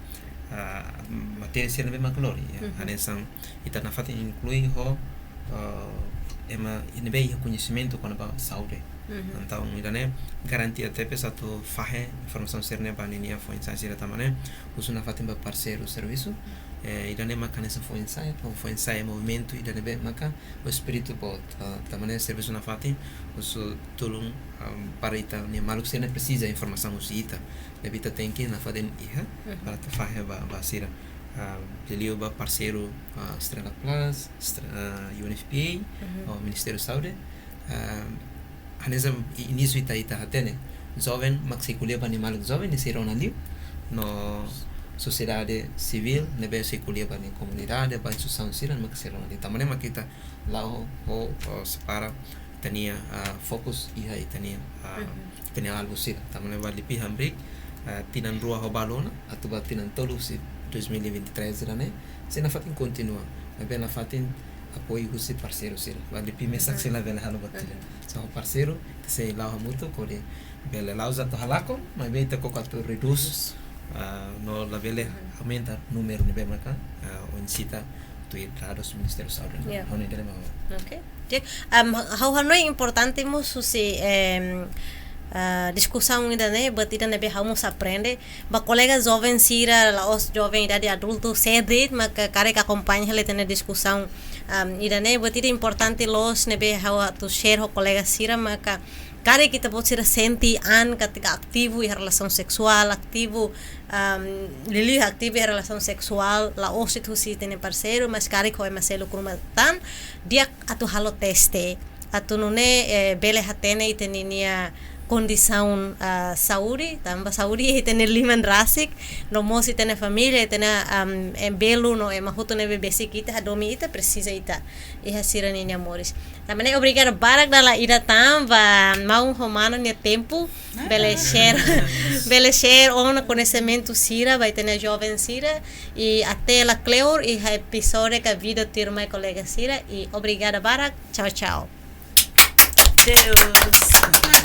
ah, matéria sira ne'ebé maka lori, ya. Mhm. Hanesan ita nafatin inklui ho, ah, ema ne'ebé iha koñesimentu kona-ba saúde. Mhm. Entaun, ida-ne'e garantia tebes atu fahe informasaun sira-ne'e ba ninia foin-sa'e sira tanba ne'e husu nafatin ba parseiru servisu. Eh, ida-ne'e maka hanesan foin-sa'e, foin-sa'e movimentu ida ne'ebé maka ho espíritu boot, ah, tanba ne'e servisu nafatin husu tulun, ah, para ita-nia maluk sira ne'ebé presiza informasaun husi ita. Ne'ebé ita tenke nafatin iha, mhm, para atu fahe ba, ba sira. Ah, liuliu ba parseiru, ah, Estrela Plus, Estre-, ah, U N F P A, mhm, ho Ministériu Saúde. Hanesan inísiu ita ita hatene, joven mak sei ko'alia ba nia maluk joven, nia sei rona liu, no sosiedade sivíl ne'ebé sei ko'alia ba nia komunidade, ba instituisaun sira mak sei rona liu. Tanba ne'e mak ita la'o ho, ho, separa ita-nia, ah, fokus iha ita-nia, ah, ita-nia alvu sira. Tanba ne'e ba lipi hamriik, ah, tinan rua ho balona, atu ba tinan tolu husi dois mil e vinte e três sira-ne'e, sei nafatin kontinua, maibé nafatin apoiu husi parseiru sira. Ba lipi mesak sei la bele halo buat ida. Só parseiru, sei la'o hamutuk hodi bele la'o atu halakon, maibé ita koko atu redús, ah, no la bele aumenta númeru ne'ebé maka, ah, oinsita tuir dadus Ministériu Saúde. Ya. Ha'u hanoin dele mau. Oke. Jadi, em, ha'u hanoin importante mós husi, em, ah, diskusaun ida-ne'e, buat ida ne'ebé ha'u mós aprende. Ba kolega joven sira, la'ós joven, idade adultu, sé de'it maka karik akompaña hela ita-nia diskusaun, em, ida-ne'e, buat ida importante loos ne'ebé ha'u atu share ho kolega sira maka karik ita-boot sira sente an katak ativu iha relasaun seksuál, ativu, em, liuliu ativu iha relasaun seksuál, la'ós de'it husi ita-nia parseiru, mas karik ho ema seluk ruma tan, di'ak atu halo teste. Atu nune'e, eh, bele hatene ita-nia kondisaun, ah, saúde, tanba saúde ita-nia liman rasik, no mós ita-nia família, ita-nia, am, em, belun no ema hotu ne'ebé besik ita, hadomi ita, presiza ita iha sira-nia moris. Tanba ne'e obrigada barak dala ida tan ba maun ho manu nia tempu, bele share, bele share ona koñesimentu sira ba ita-nia joven sira, i até la kleur iha episódiu ka vídeo tuirmai kolega sira, i obrigada barak, tchau, tchau. Deus.